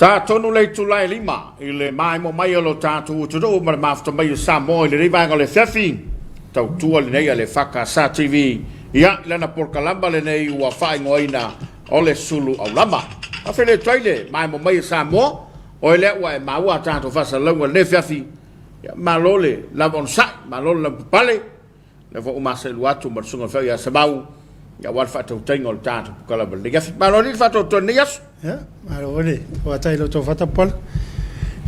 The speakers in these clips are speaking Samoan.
Ta tonu le itula e lima i le maemo mai o lo tatou atunuu ma le mafuta mai o Samoa i lenei vaega o le afiafi. Tautua lenei a le EFKS TV ia i lana polokalama lenei ua faaigoaina o le sulu aulama. Faafeiloai atu ai le maemo mai e Samoa, oe lea ua e maua a tatou faasalalauga i lenei afiafi. Ia, malo le lava onosai, malo le lavapapale. Lea foi ua maselua atu ma le susuga foi ia Samau, ia aua le faatautaiga o le tatou polokalama i lenei afi. Malo alii le faatoatoa i lenei aso. Ia, malo foi le faafetai i lo outou faatatapala.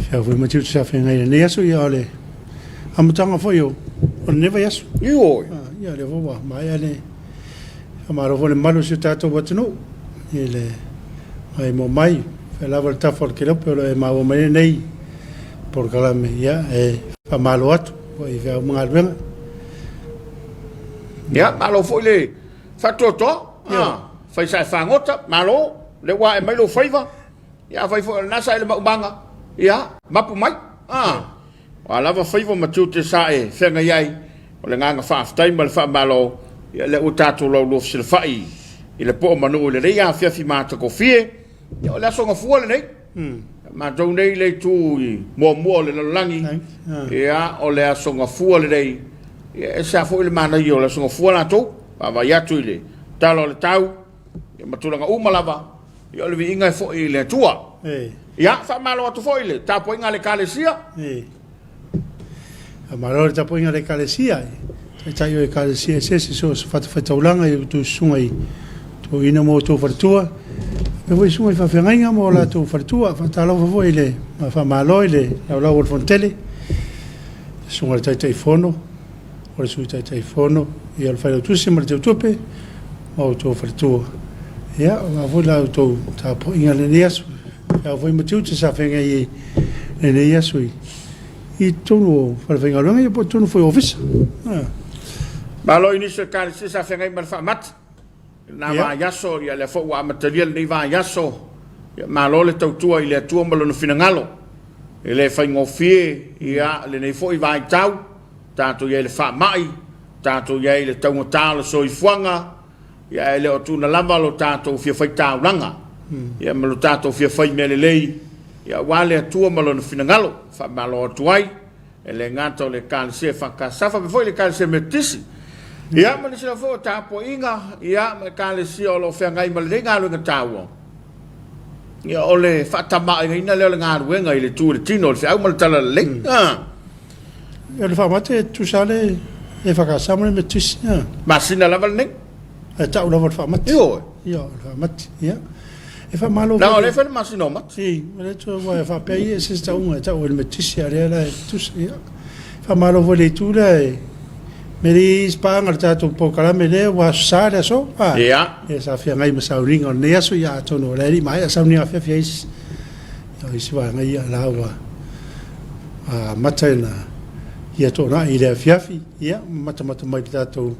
Feau foi ma tiute sa feagai i lenei aso, ia o le amataga foi o lenei vaiaso. Ioe. Ia, lea foi ua maea le Faamalo foi i le mamalu o si o tatou atunuu i le maimoa mai, fai lava le tafa o le kelope o lo o e maua mai lenei polokalame. Ia, e faamalo atu foi i feau ma galuega. Ia, malo foi le faatoatoa. Ah, fai sae fagota, malo, lea ua ae mai lou faiva. Ia, afai foi o lena sa i le maumaga, ia, mapu mai. Ah, O a lava faiva ma tiute sa e feagai ai, o le agaga faafetai ma le faamalo, ia lea ua tatou laulua fesilafai i le po o manu i lenei afiafi matagofie. Ia o le aso gafua lenei. Matou nei le itu i muamua o le lalolagi, ia o le aso gafua lenei. Ia e ese lava foi le manaia o le aso gafua latou, vaavaai atu i le tala o le tau, ia ma tulaga uma lava. Ia o le viiga e foi i le Atua. Ia, faamalo atu foi i le tapuaiga a le Ekalesia. Faamalo i le tapuaiga a le Ekalesia, taitai o Ekalesia eseese so o se fatafaitaulaga i outou susuga i toeaiina ma outou faletua, faapea foi susuga i faafeagaiga ma o latou faletua. Faatalofa foi i le faamalo i le laulau o le Fonotele, susuga i le Taitaifono, o le Sui Taitaifono, ia o le Failautusi ma le Teutupe ma outou faletua. Ia, aua foi la outou tapuaiga i lenei aso. Feau foi ma tiute sa feagai ai i lenei aso i i totonu o falefaigaluega ia po o totonu foi o ofisa. Malo i nisi o Ekalesia sa feagai ma le faamati i lena vaiaso, ia lea foi ua amatalia lenei vaiaso. Ia malo le tautua i le Atua ma Lona finagalo. E le faigofie ia lenei foi vaitau. Tatou i ai i le faamai, tatou i ai i le taugata o le soifuaga, ia ae le o tuuna lava lo tatou fia faitaulaga, ia ma lo tatou fia fai mea lelei, ia aua le Atua ma Lona finagalo. Faamalo atu ai, e le gata o le Ekalesia EFKS, faapea foi le Ekalesia Metotisi, ia ma nisi lava foi o tapuaiga, ia ma Ekalesia o lo o feagai ma lenei galuega taua. Ia, o le faatamaoaigaina lea o le galuega i le tu i le tino o le feau ma le talalelei. O le faamate e tutusa lava le EFKS ma le Metotisi. Masina lava lenei. Ae tau lava o le faamate. Ioe. Ia, o le faamate. Ia. E faamalo. Leaga o lea e fai le masina o Mati. I, o lea toe ua faapea ia se tauga e tau e le Metotisi, a o lea la e tutusa. Ia. Faamalo foi i le itu lea e mea le i isi paaga o le tatou polokalame lea ua aso sa le aso. Ia. Ia sa feagai ma sauniga o lenei aso, ia atonu o la e le i maea sauniga afiafi a isi. Ia o isi vaega ia la ua amata ona ia toonai i le afiafi, ia matamata mai i le tatou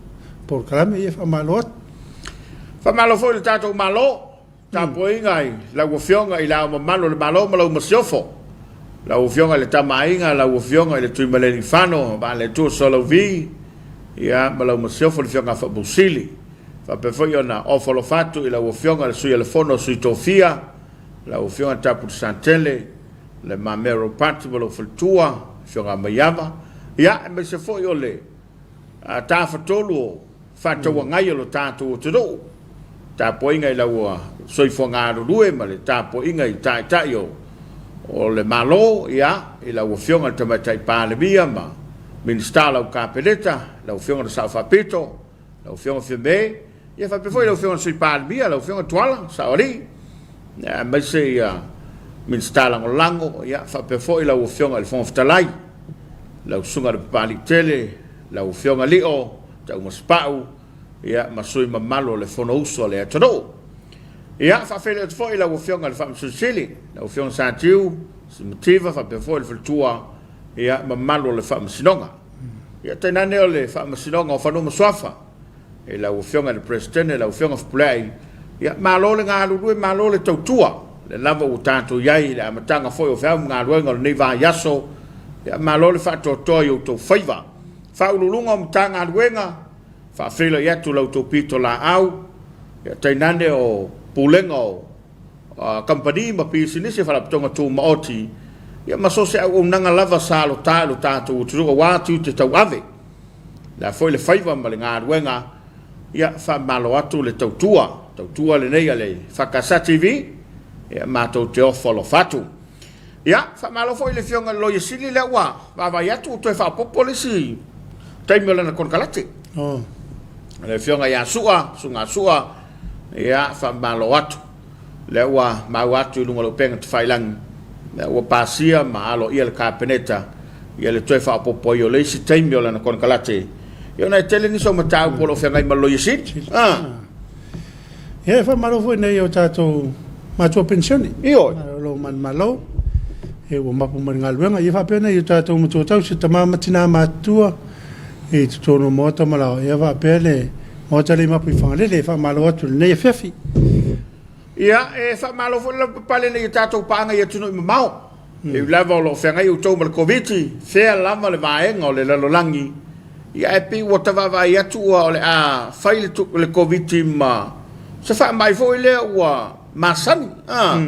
polokalame, ia faamalo atu. Faamalo foi i le tatou Malo, tapuaiga i lau Afioga i Le Ao Mamalu o le Malo ma lau Masiofo, lau Afioga i le Tama a Aiga, lau Afioga i le Tuimalealiifano Vaaletoa Sualauvi, ia ma lau Masiofo le Afioga a Faapousili. Faapea foi ona ofo alofa atu i lau Afioga i le Sui o le Fono a Sui Tofia, lau Afioga Taputu Satele, Le Mamea Ropati ma lou faletua, Afioga Maiava, ia, aemaise foi o le tafatolu o faatauagai o lo tatou atunuu, tapuaiga i lau soifua galulue ma le tapuaiga i taitai o le Malo, ia, i lau Afioga i le Tamaitai Palemia ma Minisita o lau Kapeneta, lau Afioga i le Sao Faapito, lau Afioga Fiame, ia faapea foi lau Afioga i le Sui Palemia, lau Afioga Tuala, Saoalii, aemaise ia Minisita Lagolago, ia faapea foi lau Afioga i le Fofoga Fetalai, lau Susuga i le Papaliitele, lau Afioga Lio Taumasepau, ia ma sui mamalu o le Fonousu a le atunuu. Ia faafeiloai atu foi i lau Afioga i le Faamasino Sili, lau Afioga Satiu. Simativa faapea foi le faletua, ia, mamalu o le Faamasinoga. Ia tainane o le Faamasinoga o Fanua ma Suafa i lau Afioga i le Peresetene, lau Afioga Fepuleai, ia malo le galulue, malo le tautua. Lea lava ua tatou i ai i le amataga foi o feau ma galuega o lenei vaiaso, ia malo le faatoatoa i outou faiva. Faauluuluga o Matagaluega, faafeiloai atu la outou pitolaau, ia tainane o Pulega o Kamupani ma Pisinisi, Faalapotopotoga Tumaoti, ia ma so o se auaunaga lava sa lota i lo tatou atunuu aua tiute tauave. Le a foi le faiva ma le galuega, ia faamalo atu le tautua, tautua lenei a le EFKS TV, ia matou te ofo alofa atu. Ia, faamalo foi i le Afioga i le Loia Sili lea ua vaavaai atu ua toe faaopoopo le isi taimi o lana konekarate. Oh. Le Afioga ia Sua, Susuga Sua, ia faamalo atu. Lea ua maua atu i luga o le upega tafailagi, lea ua pasia ma aloaia le Kapeneta ia le toe faaopoopo ai o le isi taimi o lana konekarate. Ia ona e tele nisi o mataupu o lo o feagai ma le Loia Sili. Ah. Ia e faamalo foi nei o tatou matua penisione. Ioe. O lo manumalo e ua mapu mai le galuega. Ia faapea nei o tatou matua tausi, tama ma tina matutua i totonu o maota ma laoa. Ia faapea le maota lea i mapu i Fagalele. E faamalo atu i lenei afiafi. Ia, e faamalo foi le lavapapale nei i tatou paaga i atunuu mamao. E ui lava o lo o feagai outou ma le Koviti, fea lava le vaega o le lalolagi, ia ae pei ua ta vaavaai atu ua o le a fai le, le Koviti ma se faamai foi lea ua masani. A,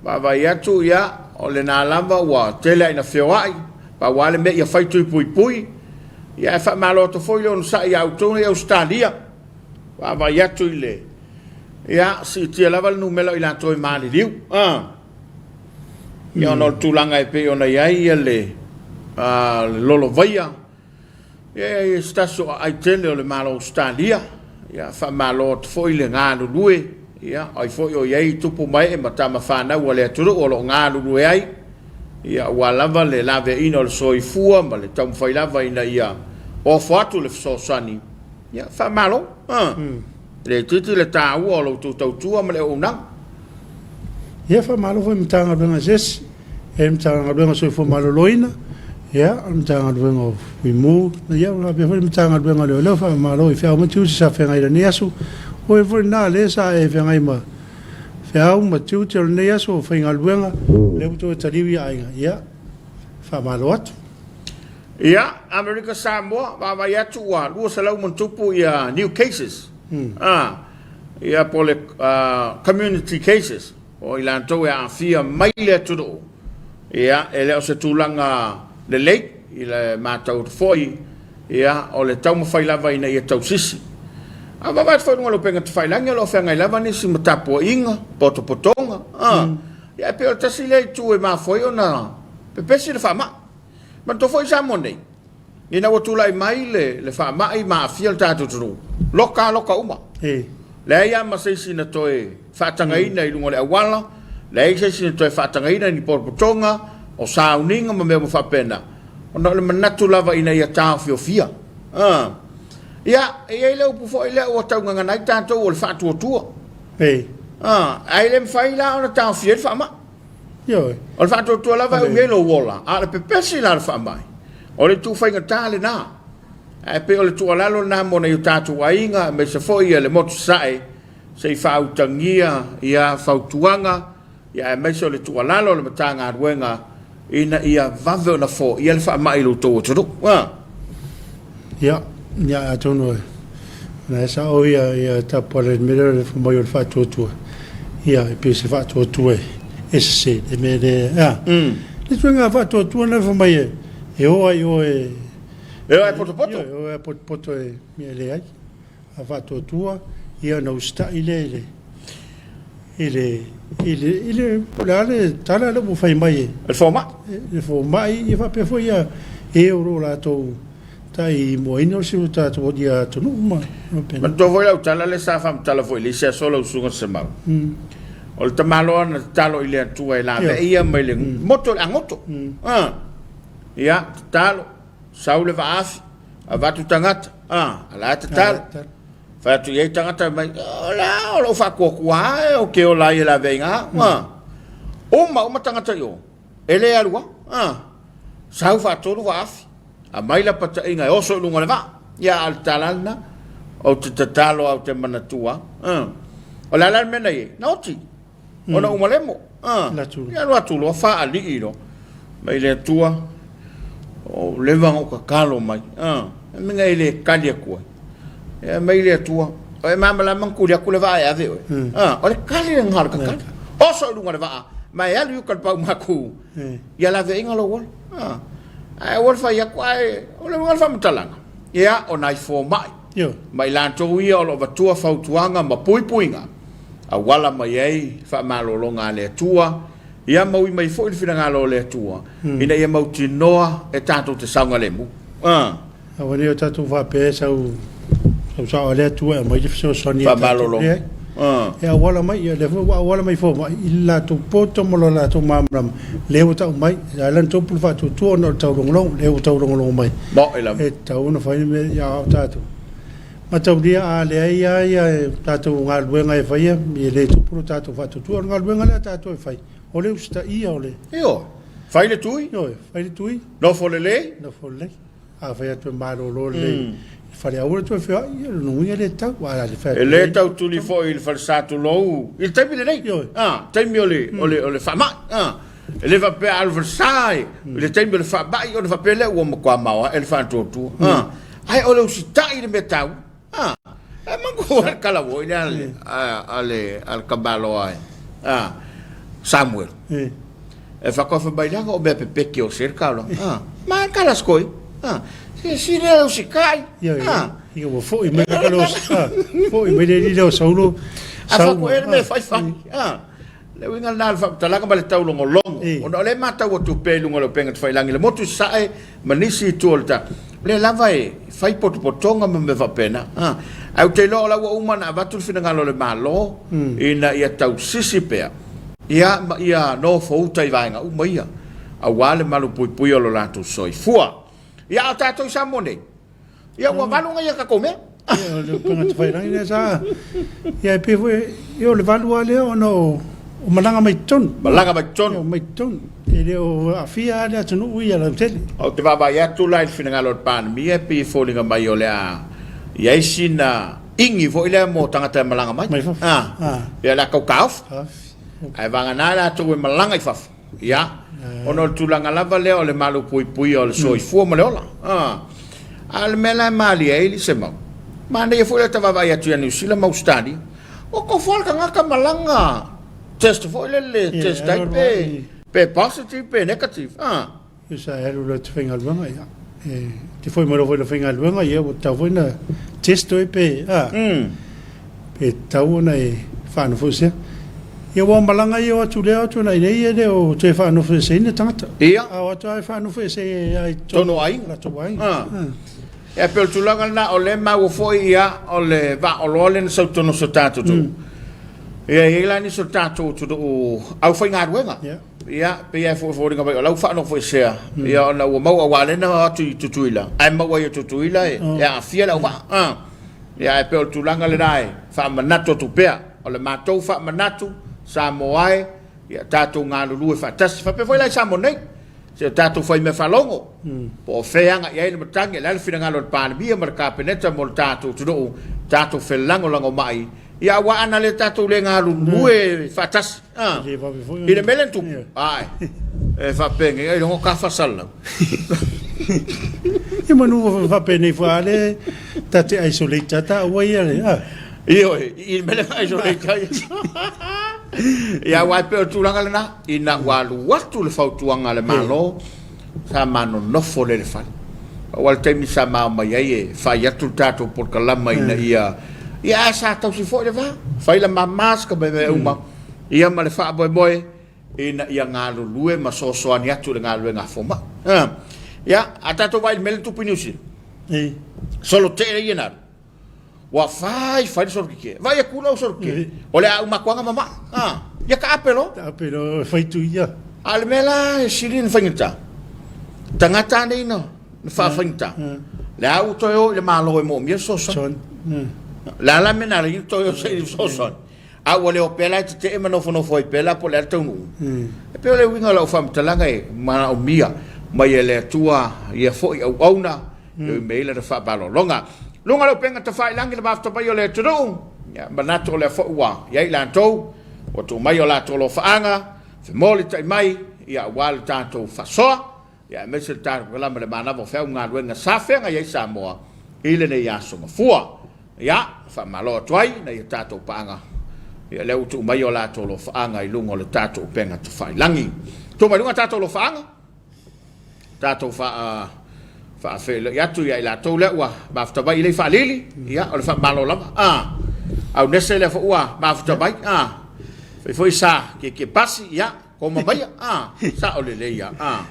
vaavaai atu, ia, o lena lava ua tele lava ina feoai, pau lava le mea ia fai tui puipui, ia ae faamalo atu foi le onosai ia outou nei Ausetalia. Vaavaai atu i le, ia, siitia lava le numera o i latou e maliliu. A. Ia ona o le tulaga e pei ona i ai le lolovaia, ia e se tasi o aai tele o le Malo o Ausetalia, ia faamalo atu foi le galulue, ia ai foi o i ai tupu ma ee ma tama fanau a le atunuu o lo o galulue ai, ia aua lava le laveaiina o le soifua ma le taumafai lava ina ia ofo atu le fesoasoani, ia faamalo. E le itiiti le taua o la outou tautua ma le auaunaga. Ia, faamalo foi i Matagaluega eseese, e le Matagaluega o Soifua Maloloina, ia, o le Matagaluega o Fuimu, ia, faapea foi le Matagaluega o Leoleo, faamalo i feau ma tiute sa feagai i lenei aso. O oe foi lena lea sa e feagai ma feau ma tiute o lenei aso o faigaluega, lea ua toe taliu i aiga, ia, faamalo atu. Ia, Amerika Samoa, vaavaai atu ua 200 ma tupu ia new cases. Ah, ia po le community cases, o i latou e aafia mai le atunuu. Ia, e le o se tulaga lelei i le matau atu foi, ia, o le taumafai lava ina ia tausisi. A vaavaai atu foi i luga o le upega tafailagi, o lo o feagai lava nisi ma tapuaiga, potopotoga, ah. Ia, e pei o le tasi lea itu e mafua ai ona pepesi le faamai. Manatua foi Samoa nei, ina ua tulai mai le, le faamai ma aafia le tatou atunuu, loka loka uma. E. Leai lava ma se isi na toe faatagaina i luga o le auala, leai se isi na toe faatagaina i ni potopotoga, o sauniga ma mea uma faapena, ona o le manatu lava ina ia taofiofia. Ah. Ia, e i ai le upu foi lea ua taugagana ai tatou o le faatuatua. E. Ah, ae le mafai la ona taofia ai le faamai. Ioe. O le faatuatua lava e umi ai lou ola, a o le pepesi la o le faamai, o le itu faigata lena. Ae pei o le tuualalo lena mo nai o tatou aiga, aemaise foi le motu sasae, se i faautagia ia fautuaga, ia aemaise o le tuualalo a le Matagaluega ina ia vave ona foia le faamai i lo outou atunuu. A. Ia, ia atonu o lena e sao ia ia Tapuala i le mea lea o le fai mai o le faatuatua. Ia e pei o se faatuatua e sese le mea lea. A. Le ituaiga faatuatua lena fai mai e e o ai oe E o ai potopoto. E o ai potopoto e mea leai. A faatuatua, ia ona usitai lea i le, i le, i le, i le, po o le a le tala lea ua fai mai e le fomai. Le fomai, ia faapea foi ia e o lo o latou taimuaina si o tatou ia atunuu ma faapena. Manatua foi lau tala lea sa faamatala foi i le isi aso lau Susuga Semau. O le tamaloa na tatalo i le Atua e laveai ia mai le moto i le agoto. Ia, tatalo, sau le vaafi, avatu tagata, a, a la e tatalo. Fai atu i ai tagata mai, o la, o lou faatuatua e o ke ola ai e laveai ngā. Uma, uma tagata i o. E le alu a. Sau faatolu vaafi. Aumai lapataiga e oso i luga o le vaa. Ia, a o le tala lena, ou te tatalo a ou te manatua. O le a la le mea na i ai? Na oti. Ona uma lemo. Ia alu atu loa faalii loa. Mai le Atua, o leva ona ou tatalo mai. E mea e le tali atu ai. E mai le Atua, o e malamalama na tuli atu le vaa e ave oe. O le tali lena o le tatalo. Oso i luga o le vaa, ma e alu i uka i le Paumatu, ia laveaiina lou ola. Ae aua le fai atu, ae o le uiga o le faamatalaga, ia, o nai fomai ma i latou ia o lo o avatua fautuaga ma puipuiga, auala mai ai faamalologa a le Atua, ia ma ui mai foi le finagalo o le Atua, ina ia mautinoa e tatou te saogalemu. Aua ne i o tatou faapea e sau sau sao a le Atua e aumai le fesoasoani ia tatou. Leai. E auala mai, ia lea foi ua auala mai fomai i le latou poto ma lo latou malamalama, lea ua tau mai, e ala ona tupu le faatuatua ona o le taulogologo, lea ua taulogologo mai. Moe lava. E tatau ona fai le mea ia o tatou. Mataulia a leai lava ia tatou galuega e faia, e le tupu lo tatou faatuatua. O le galuega lea a tatou e fai, o le usitaia o le. Ioe. Fai le tui. Ioe, fai le tui. Nofo lelei. Nofo lelei. A fai atu e malolo lelei i le fale, aua le toe feoai, ia o lona uiga e le tatau. A le fai atu. E le tau tuli foi i le falesa tulou i le taimi lenei. Ioe. Taimi o le, o le, o le faamai. E le faapea a alu falesa i le taimi o le faamai ona faapea lea ua matua maoae le faatuatua. Ae o le usitai i le mea taua. E manatua le tala foi lea a le tamaloa a Samuel. E faatoa mai leaga o mea pepeke o se taulaga. Ma e kala skoi. Se lea usitai. Ia ua foi mai ka lo foi mai le lile o Saulo. A faatoa e le mea fai fai. Le uiga lena o le faamatalaga ma le taulogologo, ona o lea e matau atu pea i luga o le upega tafailagi i le motu i Sasae ma nisi itu o le ta, o lea lava e fai potopotoga ma mea faapena. Ae ou te iloa o la ua uma ona avatu le finagalo o le Malo ina ia tausisi pea, ia, ma ia nofouta i vaega uma ia, aua le malupuipuia o lo latou soifua. Ia, a o tatou i Samoa nei, Ia ua valu nai a tatou mea. Ia o le upega tafailagi lea sa ia e pei foi ia o le valu lava lea ona o o malaga mai totonu. Malaga mai totonu. Ia mai totonu. E le o aafia lava le atunuu ia lautele. Ou te vaavaai atu la i le finagalo o le Palemia e pei e foliga mai o le a i ai sina igi foi lea mo tagata e malaga mai. Mai fafo. Ah. Ia o le a tau taofi. Ae vagana latou e malaga i fafo. Ia, ona o le tulaga lava lea o le malupuipuia o le soifua ma le ola. A o le mea la e malie ai le Semau, manaia foi le ta vaavaai atu ia Niu Sila ma Ausetalia, ua tofu lava le tagata ma lana test foi lele, test type pe, pe positive pe negative. Ia sa e alu loa i te faigaluega, ia. E te foi mai loa foi i le faigaluega, ia ua tatau foi ona test oe pe, a, pe tatau ona e faanofoesea. Ia aua o malaga ia o atu lea o atu agai nei e le o toe faanofoeseina tagata. Ia. A o atu lava e faanofoese ai totonu o aiga. Latou aiga. Ia pei o le tulaga lena, o lea e maua foi ia o le vaaoloa lea na sau i totonu o si o tatou atunuu. Ia e i ai la nisi o tatou atunuu aufaigaluega. Ia. Ia, pei lava foi e foliga mai o la ua faanofoesea, ia ona ua maua aua o lea na o atu i Tutuila, ae maua ai e Tutuila e aafia le auvaa. A, ia ae pei o le tulaga lena e faamanatu atu pea. O le matou faamanatu, Samoa e, ia tatou galulue faatasi. Faapea foi la i Samoa nei, se o tatou faimea faalogo, po o fea e agai i ai le matagi, o le a le finagalo o le Palemia ma le Kapeneta mo le tatou atunuu, tatou felagolagomai, Ia aua ana le tatou le galulue faatasi a i le mea lea na tupu ae e faapenei ailoga o ta faasalalau. Ia manu ua faapenei foi a le ta te isolate a taua ia le a. Ioe, i le mea lea na isolate ai. Ia aua e pei o le tulaga lena ina ua alu atu le fautuaga a le Malo sa ma nonofo lea i le fale. Aua le taimi sa ma omai ai e fai atu le tatou polokalama ina ia, ia ae sa tausi foi le va, fai la ma mask ma mea uma, ia ma le faamoemoe ina ia galulue ma soasoani atu i le galuega a fomai. Ia, a tatou vaai i le mea lea na tupu i Niu Sila, solo tele ia na alu. Ua fai fai le solo keke. Vaai atu lau solo keke. O le a uma atu ma maa. Ah, ia ka ape lo. Ka ape lo fai tu ia. A le mea la e sili na faigata. Tagata nei na na faafaigata. Le a ua toe o i le Malo e moomia le fesoasoani. Le a la mea na ala ai ona toe o se i fesoasoani. A ua le o pea la e tetee ma nofonofo ai pea la po o le a le taunuuga. E pei o le uiga o lau faamatalaga e manaomia mai e le Atua ia foi auauna e ui mai ai lana faamalologa. Luga o le upega tafailagi le mafuta mai o le atunuu, ia manatu o lea foi ua i ai i latou ua tuu mai o latou alofaaga, femolitai mai ia aua le tatou faasoa, ia aemaise le tatou polokalame le manava o feau ma galuega sa feagai ai Samoa i lenei aso gafua. Ia, faamalo atu ai nai a tatou paaga, ia lea ua tuu mai o latou alofaaga i luga o le tatou upega tafailagi. Tuu mai luga tatou alofaaga, tatou faa faafeiloai atu ia i latou lea ua mafuta mai i lei faalili, ia o le faamalo lava. Ah, Aunese lea foi ua mafuta mai, ah, fai foi sa kiekie pasi, ia, koma maia, ah, sao lelei ia, ah.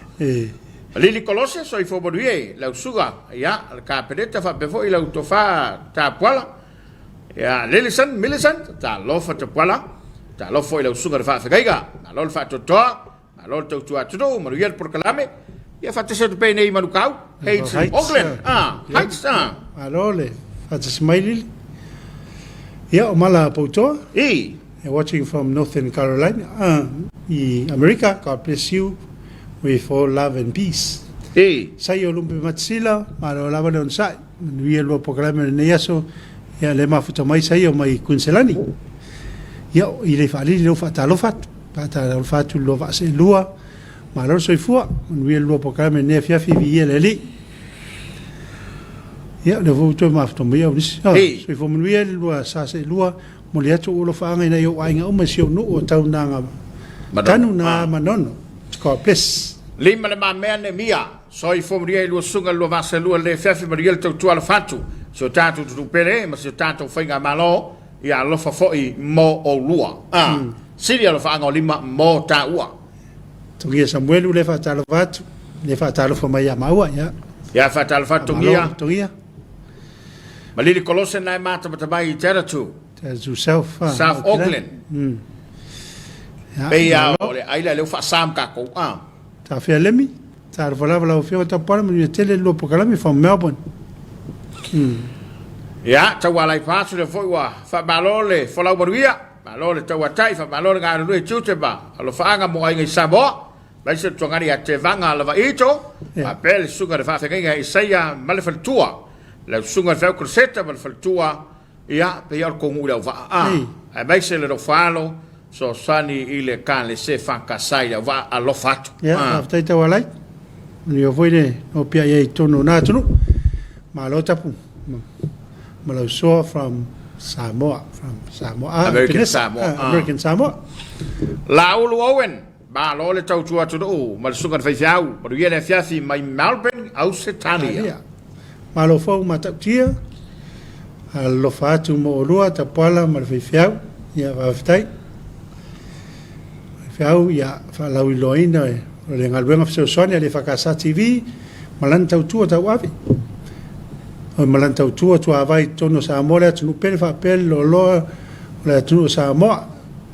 Lili Kolose, soifua manuia i lau susuga, ia, le Kapeneta faapea foi lau tofa Tapuala, ia, Lilison, Millicent, talofa Tapuala, talofa foi i lau susuga i le faafegaiga, malo le faatoatoa, Malo le tautua atunuu, manuia le polokalame. Ia faatasi atu pea i Manukau, Heights, Auckland. Ah, Heights, ah. Malo le faatasi mai Lili. Ia, o Mala Poutoa. I. Watching from Northern Carolina, i America. God bless you with all love and peace. I. Sai o Lumpe Matisila, malo lava le onosai. Manuia lua polokalame o lenei aso. Ia, le mafuta mai sai o mai Kuiniselani. Ia, i le faalili lou faatalofa atu. Faatalofa atu i le lua vaa seelua. Malo le soifua. Manuia le lua polokalame i lenei afiafi, viia le Alii. Ia, o lea foi ua toe mafuta mai au nisi. Oh, soifua manuia le lua sa seelua. Momoli atu ou alofaaga i nai ou aiga uma i si ou nuu o Taunaga Tanu na Manono. God bless. Lima le mamea Nemia. Soifua manuia i lua susuga i le lua vaa seelua i lenei afiafi. Manuia le tautua alofa atu si o tatou atunuu pele ma si o tatou faigamalo. Ia alofa foi mo oulua. A, sili alofaaga o lima mo taua. Togia Samuelu lea faatalofa atu, lea faatalofa mai ia maua, ia. Ia faatalofa atu Togia. Togia. Malili Kolose na e matamata mai i Taratu. Taratu South. South Auckland. Pei a o le aila lea ua faasa ma tatou. A. Tafea Lemi. Talofa lava lau Afioga Tapuala, manuia tele le lua polokalame from Melbourne. Ia, tauala i Paso lea foi ua faamalo le folau manuia, malo le tauatai, faamalo le galulue i tiute ma alofaaga mo aiga i Samoa, aemaise le tuagana ia Tevaga Lavaito, faapea le susuga i le faafeagaiga ia Isaia ma le faletua, lau susuga i le Feau Koloseta ma le faletua, Ia, pei o le tou nuu i Leauvaa, a, aemaise le Nofo-alo, fesoasoani i le Ekalesia Fakasa i Leauvaa, alofa atu. Ia, faafetai Taualai. Manuia foi le nopiai ai i totonu o na atunuu. Malo tapu ma lau soa from Samoa, from Samoa. Ah, American Samoa. Ah, American Samoa. Laulu Owen, malo le tautua atunuu ma le susuga i le faifeau. Manuia le afiafi mai Melbourne, Ausetalia. Malo fou matautia, alofa atu mo olua Tapuala ma le faifeau, ia faafetai. Faifeau ia faalauiloaina o le galuega fesoasoani a le EFKS TV ma lana tautua tauave. O ma lana tautua tuavai i totonu o Samoa le atunuu pele faapea le loaloa o le atunuu o Samoa.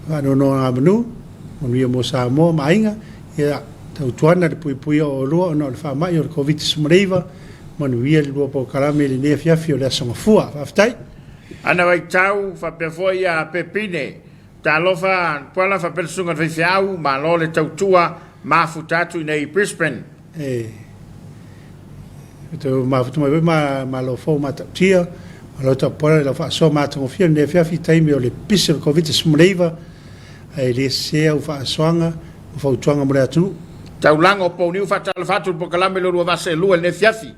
Faanonogamanu, manuia mo Samoa ma aiga, ia tautuana le puipuia o olua ona o le faamai o le Koviti-19, manuia le lua polokalame i lenei afiafi o le Aso Gafua. Faafetai. Ana vaitau faapea foi ia Pepine. Talofa Tuala faapea le susuga i le faifeau, malo le tautua, mafuta atu i nei Brisbane. E toe mafuta mai foi ma malo fou matautia, malo tapuala i lau faasoa matagofie i lenei afiafi i taimi o le pisi o le Koviti-19, ae le sese au faasoaga ma fautuaga mo le atunuu. Taulaga o Pouniu faatalofa atu i le polokalame Lua Vasa e Lua i lenei afiafi.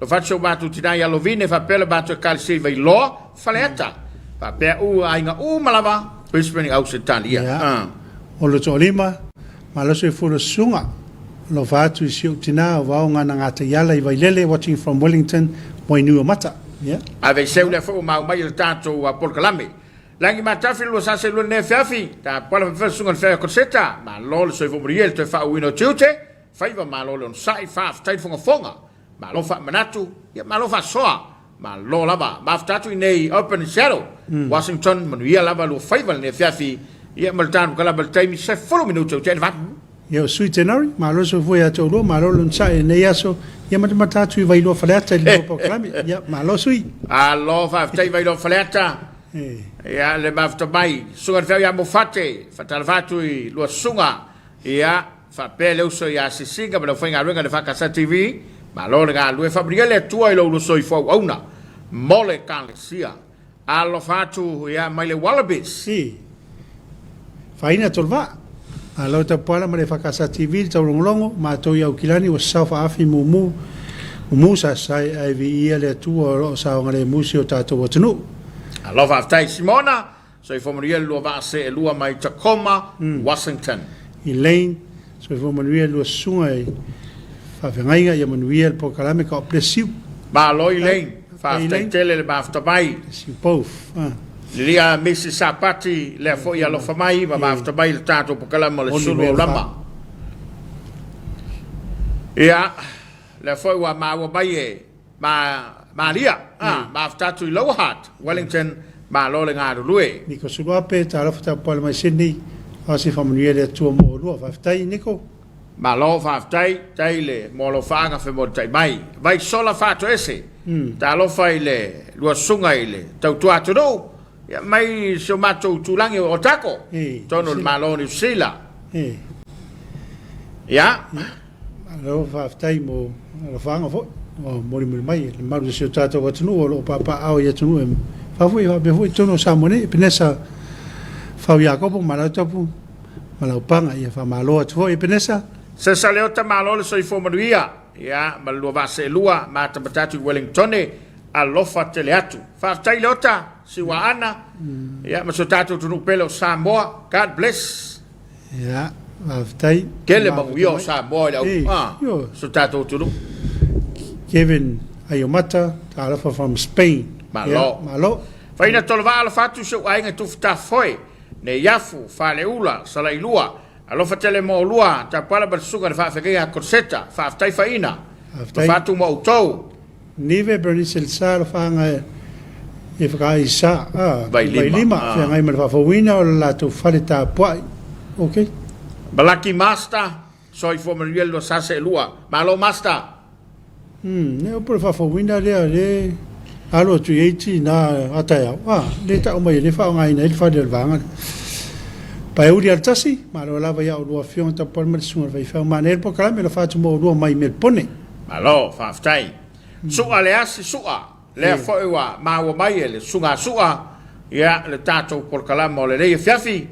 Alofa atu si o matou tina ia Lovine faapea le matou Ekalesia i Vailoa, Faleata, faapea u aiga uma lava Brisbane i Ausetalia. Ia, o lo toalima, malo soifua le susuga. Alofa atu i si ou tina o Vaoga Gataiala i Vailele watching from Wellington, Wainuiomata. Ia. Aveeseu lea foi ua mau mai i le tatou polokalame. Lagi Matafi lua sase lua lenei afiafi, tapuala faapea le susuga i le Feaga Koseta, malo le soifua manuia i le toe faauuina o tiute, faiva malo le onosai, faafetai le fogafoga, malo faamanatu, ia malo faasoa, malo lava. Mafuta atu i nei Open Seattle, Washington, manuia lava lua faiva lenei afiafi, ia ma le tanu kalama i le taimi 10 minute o te valu. Ia o Sui Tenari, malo le soifua ia te oulua, malo le onosai i lenei aso, ia matamata atu i Vailoa Faleata i le lua polokalame. Ia, malo Sui. Malo faafetai Vailoa Faleata. Ia, le mafuta mai, susuga i le feau ia Mofate, faatalofa atu i lua susuga, ia, faapea le uso ia Sisiga ma le aufaigaluega i le EFKS TV, malo le galulue, faamanuia le Atua i lo ulua soifua auauna mo le Ekalesia. Alofa atu, ia, mai le Wallabies. Si. Faina Tolva. Malo tapuala ma le EFKS TV le taulogologo, matou i Aukilani ua sasao faaafi mumu mumu sa sae ae viia le Atua o lo o saogalemu si o tatou atunuu. Malo faafetai Simona, soifua manuia le lua vaa seelua mai Tacoma, Washington. Elaine, soifua manuia le lua susuga i faafeagaiga ia manuia le polokalame God bless you. Malo Elaine, faafetai tele le mafuta mai. Bless you both. Lilia Misi Sapati, lea foi alofa mai ma mafuta mai le tatou polokalame o le Sulu Aulama. Ia, lea foi ua maua mai e Ma, Malia, ah, mafuta atu i Lower Hutt, Wellington, malo le galulue. Niko Suluape, talofa tapuale mai Sydney, aosi faamanuia le Atua mo oulua. Faafetai Niko. Malo faafetai, tai le mo alofaaga femolitai mai. Vaisola Faatoese, talofa i le lua susuga i le tautua atunuu, ia mai si o matou itulagi o Otago, totonu o le Malo o Niu Sila. Ia. Malo faafetai mo alofaaga foi ua molimoli mai e le malu o si o tatou atunuu o lo o papaaao i atunuu e fafo ia faapea foi i totonu o Samoa nei. Epenesa Fau Iakopo ma Lautapu ma Laupaga, ia faamalo atu foi Epenesa. Sesa Leota malo le soifua manuia ia ma le lua vaa seelua matamata atu i Wellingtone alofa tele atu. Faafetai Leota, Siuaana ia ma si o tatou atunuu pele o Samoa. God bless. Ia, faafetai. Tele manuia o Samoa i le au, ah, so tatou atunuu. Kevin Aiomata, talofa from Spain. Malo. Ia, malo. Faina Tolovaa alofa atu si ou aiga i Tufutafoe, Neiafu, Faleula, Salailua, alofa tele mo oulua, Tapuala ma le Susuga i le Faafeagaiga a Korseta, faafetai Faina. Faafetai. Alofa atu mo outou. Nive Bernice Elsa alofaaga e whakaaisa a Vailima, Vailima ah. feagai ma le faafouina o le latou fale tapuai. Ok. Malaki Master, soifua manuia le lua seelua. Malo Master. Ne upu le faafouina lea le alo atu i ai tina a taeao. Ah, le tau mai e le faaaogaina ai le fale o le vaega lea. Paeuli a le tasi, malo lava ia oulua afioga tapuai ma le susuga i le faifeau. Manaia le polokalame, alofa atu mo oulua mai Melpone. Malo, faafetai. Su'a le asi su'a, lea foi ua maua mai e le susuga a Su'a, ia, le tatou polokalame o lenei afiafi,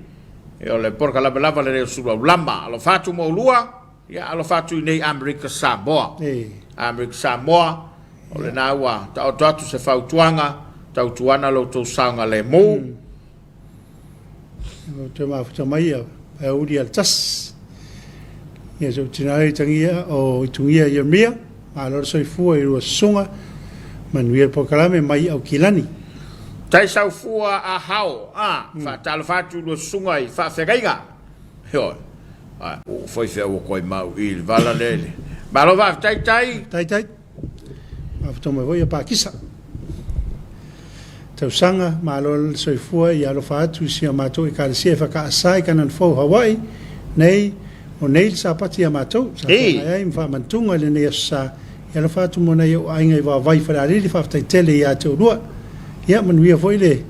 ia, o le polokalame lava lenei o Suluaulama. Alofa atu mo oulua, ia, alofa atu i nei Amerika Samoa. Amerika Samoa, o lena ua taoto atu se fautuaga, tautuana lo outou saogalemu. Ou te mafuta mai ia Paeauli a le tasi. Ia se tina i tangia o i tungia ia mia, malo le soifua i lua susuga, manuia le polokalame mai Aukilani. Taisau fua a hao a faatalofa atu i lua susuga i faafeagaiga. Ioe. Ai, ua fai fea ua koe mau i le vala lea i le. Malo faafetai Tai. Tai tai. Mafuta mai foi ia Pakisa. Tausaga, malo le soifua ia alofa atu i si a matou Ekalesia e whakaasa i Kanan Fou Hawaii, nei, o nei le Sapati ia matou, sa whangai ai ma whaamantunga i lenei aso sa, ia alofa atu mo nai ou aiga i Vaovai Falealili, faafetai tele ia te oulua. Ia, manuia foi le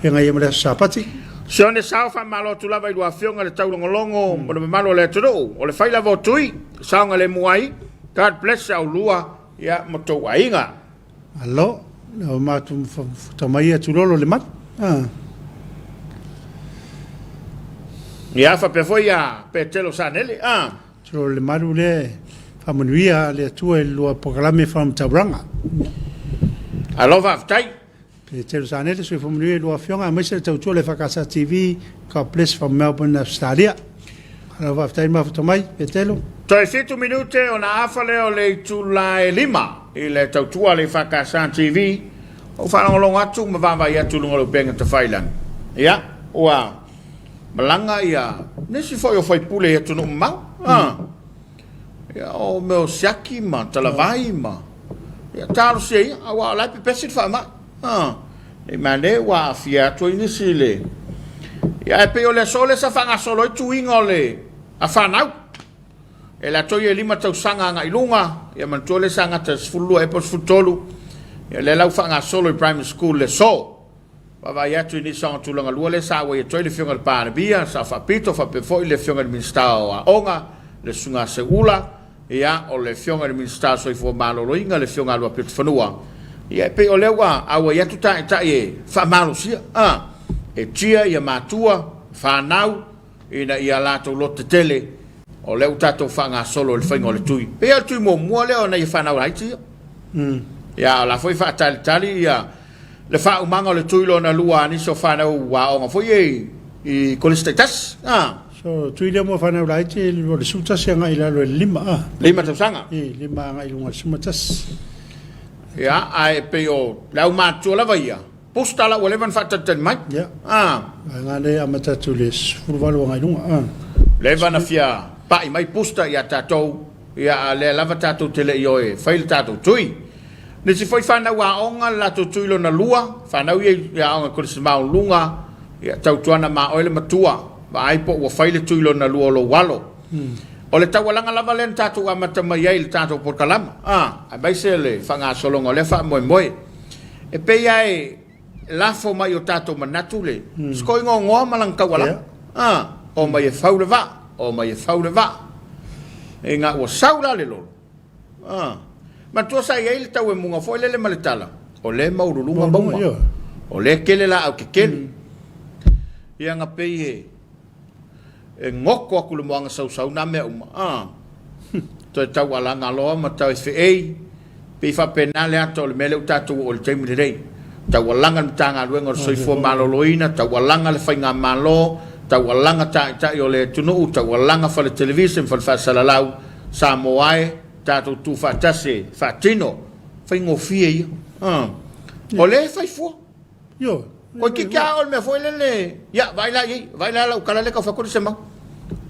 feagai ai ma le aso Sapati. Sione sao faamalo atu lava i lua afioga i le taulogologo ma le mamalu o le atunuu. O le fai lava o Tui, saogalemu ai. God bless a oulua ia ma tou aiga. Malo, o matou mafuta mai ia tulolo le malu. Ah. Ia faapea foi ia Petelo Sanele. Ah. Tulolo le malu lea faamanuia le Atua i le lua polokalame from Tauranga. Alo faafetai. Petelo Sanele, soifua manuia i lua afioga, aemaise le tautua le EFKS TV. God bless from Melbourne, Australia. Alo faafetai le mafuta mai, Petelo. Toe 7 minute ona afa lea o le itula e 5 i le tautua le EFKS TV. Ua faalogologo atu ma vaavaai atu i luga o le upega tafailagi. Ia, ua malaga ia nisi foi o faipule i atunuu mamao. Ah. Ia, o mea o siaki ma talavai ma... Ia, talosia ia, aua o la e pepesi le faamai. Ah. Nei mane ua aafia atu ai nisi i le... Ia, ae pei o le aso lea sa faagasolo ai tuiga o le a fanau. E latou ia e 5 tausaga agai i luga, ia manatua lea sa gata i le 12 ea po o le 13, ia lea la ua faagasolo i primary school le aso. Vaavaai atu i nisi o tulaga lua lea sa auai atu ai le Afioga i le Palemia, Sao Faapito, faapea foi le Afioga i le Minisita o Aoga, le Susuga a Seuula, ia, o le Afioga i le Minisita o Soifua Maloloina, le Afioga a Luapitofanua, ia, e pei o lea ua auai atu taitai e faamalosia, e tia ia matua, fanau, ina ia latou lototetele, o lea ua tatou faagasolo i le faiga o le tui. Pei o le tui muamua lea o nai fanau laiti ia. Ia, o la foi faatalitali ia le faaumaga o le tui lona lua a nisi o fanau aoga foi ia i kolisi taitasi. So, tui lea mo fanau laiti, o le 11 agai i lalo i le 5. 5 tausaga. I, 5 agai i luga i le 11. Ia, ae pei o le aumatutua lava ia, booster la ua leva ona faatalitali mai. Ia. Vaega lea e amata atu i le 18 agai i luga. Leva na fia pai mai booster ia tatou, ia a lea lava tatou te le i o e fai le tatou tui. Nisi foi fanau aoga le latou tui lona lua, fanau ia i aoga Kolisi Maualuluga, ia tautuana ma oe le matua, vaai po ua fai le tui lona lua o lou alo. O le taualaga lava lea na tatou amata mai ai i le tatou polokalama, aemaise le faagasologa o lea faamoemoe. E pei lava e lafo mai i o tatou manatu le sikoigoagoa ma lana taualaga. Omai e fau le vaa, omai e fau le vaa. Ina ua sau la le lolo, manatua sa i ai le tauemuga foi lele ma le tala, o lea e maualuluga mauga, o lea e tele laau tetele. Ia na pei e e goto atu le moana sausau nā mea uma. Toe taualaga loa ma toe feei, pei faapena le ata o le mea lea ua tatou oo i le taimi lenei. Taualaga le Matagaluega o le Soifua Maloloina, taualaga le Faigamalo, taualaga taitai o le atunuu, taualaga fale televise ma fale faasalalau, Samoa e, tatou tu faatasi e faatino, faigofie ia. O lea e fai fua. Ioe. Toeitiiti lava o le mea foi lele, ia, vaai la i ai, vaai la lau tala lea e tau fai atu le semau.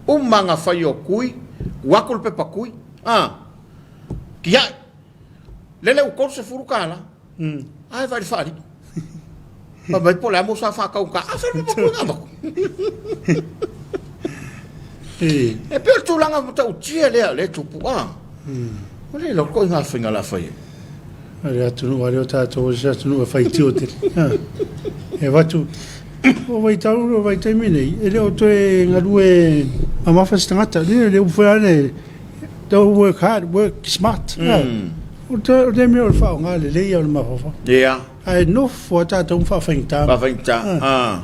Uma ona fai o tui, tuu atu le pepa tui, a, tiai. Lele ua $30, ae vaai i le faalii. Fai mai po o le a mo sa faataugata, a fai le pepa tui na avatu. E pei o le tulaga matautia lea o lea e tupu, a. Ua le iloa ituaiga faiga o le a fai ai. O le atunuu lava lea o tatou o se atunuu e faitio tele. E avatu, o vaitau, o vaitaimi nei, e le o toe galue mamafa se tagata. Le le upu foi lava le, don't work hard, work smart. O le taimi o le faaaoga lelei o le mafaufau. Ia. Ae nofo lava tatou ma faafaigata. Faafaigata, a.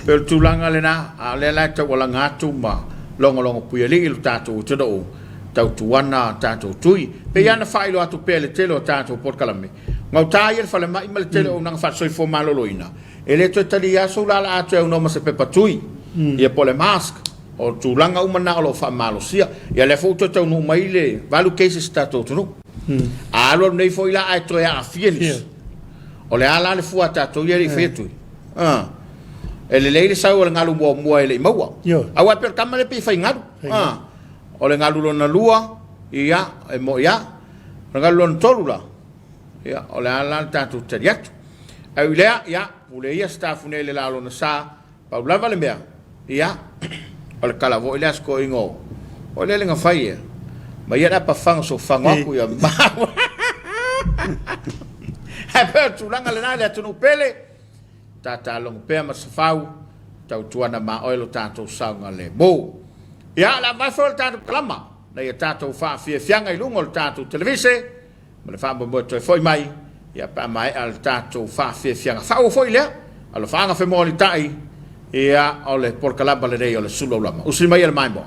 Pei o le tulaga lena, a o lea la e taualaga atu ma logologo puialii lo tatou atunuu, tautuana tatou tui. Pei lava ona faailoa atu pea i le tele o tatou polokalame, gauta ia le falemai ma le tele o auaunaga faasoifua maloloina, e le toe talia sou laalaa atu e aunoa ma se pepa tui, ia po o le mask, o tulaga uma na o lo o faamalosia. Ia lea foi ua toe taunuu mai le 8 cases i le tatou atunuu. A alu alu nei foi la ae toe aafia nisi, o le a la le fua a tatou ia e le i faia tui? E lelei le sau o le galu muamua e le i maua. Aua e pei o le tama lea e pei e fai galu. O le galu lona lua, ia, e moi lava. O le galu lona tolu la, ia, o le a la le tatou tali atu. Ae ui i lea, ia, pule ia Sitafune i le la o lona sa, pau lava le mea, ia, o le tala foi lea a si toeaina o, o lele na fai e, ma ia le apafaga sofaga atu ia maua. Ae pei o le tulaga lena i le atunuu pele, tatalogo pea ma safau, tautuana ma oe lo tatou saogalemu. Ia, o le a vae foi o le tatou kalama, na ia tatou faafiafiaga i luga o le tatou televise, ma le faamoemoe toe foi mai, ia pe a maea le tatou faafiafiaga faauu foi lea, alofaaga femoalitai, ia, o le polokalama lenei o le Sulu Aulama. Usi mai e le maimoa.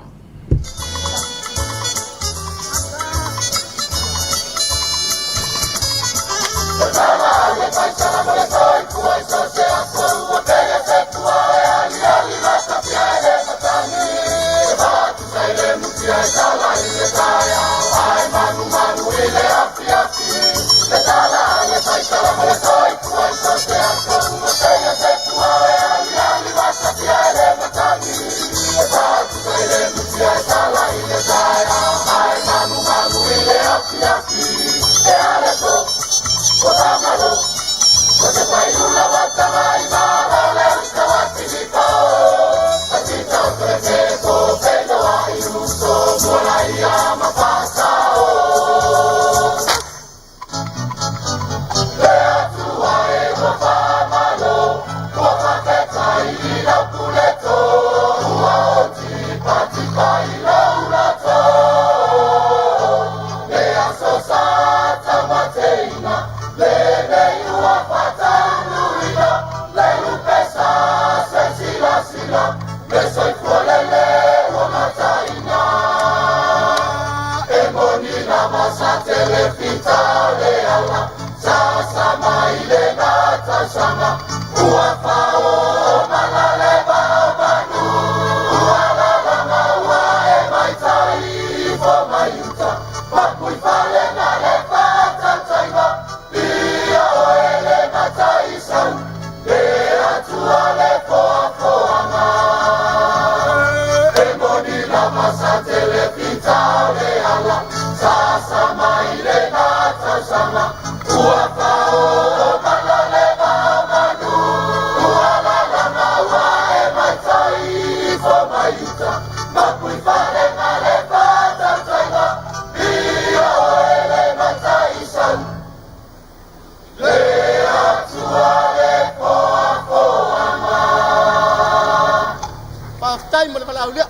Faafetai mo le valaaulia.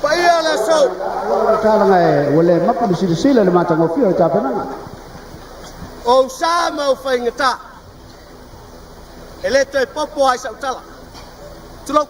Paia le aso. O le tala e ua le mapu le silasila i le matagofie o le tapenaga. O ou sa ma ou faigata, e le toe popo ai sau tala. Tulou.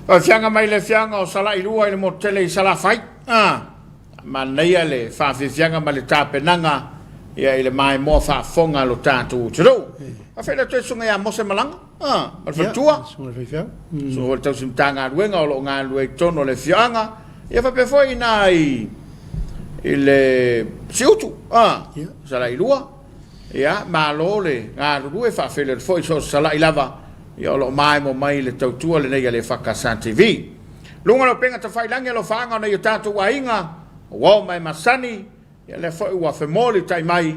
Afiaga mai le afiaga o Salailua i le motu tele i Salafai. Ah, manaia le faafiafiaga ma le tapenaga ia i le maimoa faafofoga a lo tatou atunuu. Afai le toe susuga ia Mose Malaga, ah, ma le faletua. Susuga i le faifeau. Susuga foi le tausi Matagaluega o lo o galulue i totonu o le afioaga. Ia faapea foi i ina i i le Siutu, a, Salailua, ia, malo le galulue, faafeiloai foi i so o se Sala'i lava, ia o lo o maemo mai i le tautua lenei a le EFKS TV. Luga o le upega tafailagi alofaaga o nai o tatou aiga, ua oo mai masani, Ia lea foi ua femolitai mai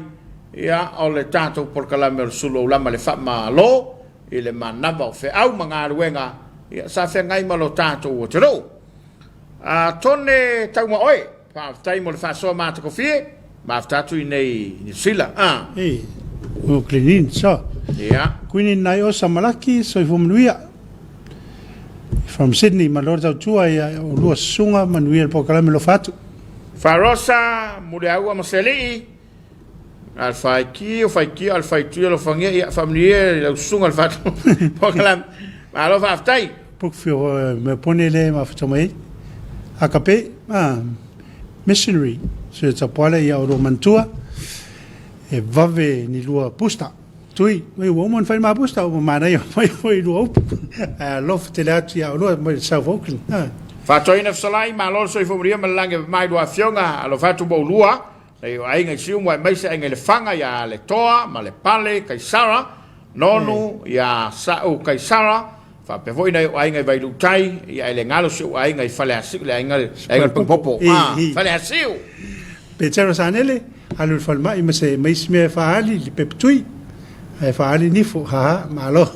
ia o le tatou polokalame o le Sulu Aulama le Faamalo i le manava o feau ma galuega ia sa feagai ma lo tatou atunuu. A Tone Taua oe, faafetai mo le faasoa matagofie, mafuta atu i nei Niu Sila. A. Ei, o Glenine, so. Ia. Kuini nai o Samalaki, soifua manuia. From Sydney, malo le tautua ia o lua susuga, manuia le polokalame lofa atu. Farosa, Muliaua ma Selii, Alfaitio, Faitio, Alfaitio, Alofagia, ia faamanuia i lau susuga le faatu polokalame. Malo faafetai. Brookfield, Melbourne le mafuta mai ai. Agape, ah, missionary, sui tapuale ia o lua manatua, e vave ni lua booster. Tui, mai ua uma ona fai ma booster, ua manaia mai foi lua upu. Ae alofa tele atu ia oulua mai le South Auckland. Ah. Faatoina fesolai, malo le soifua manuia ma le lagi e mamai lua afioga, alofa atu mo oulua, nai o aiga i Siumu aemaise aiga i Lefaga ia Letoa ma Lepale Kaisara, Nonu ia Sa'u Kaisara, faapea foi nai o aiga i Vailuutai, ia e le galo si ou aiga i Faleasiu, le aiga le aiga le Pagapopo, ah, Faleasiu. Petero Sanele, alu i le falemai ma se ma isi mea e faaali i le pepa tui, ae faaali nifo, ha ha, malo,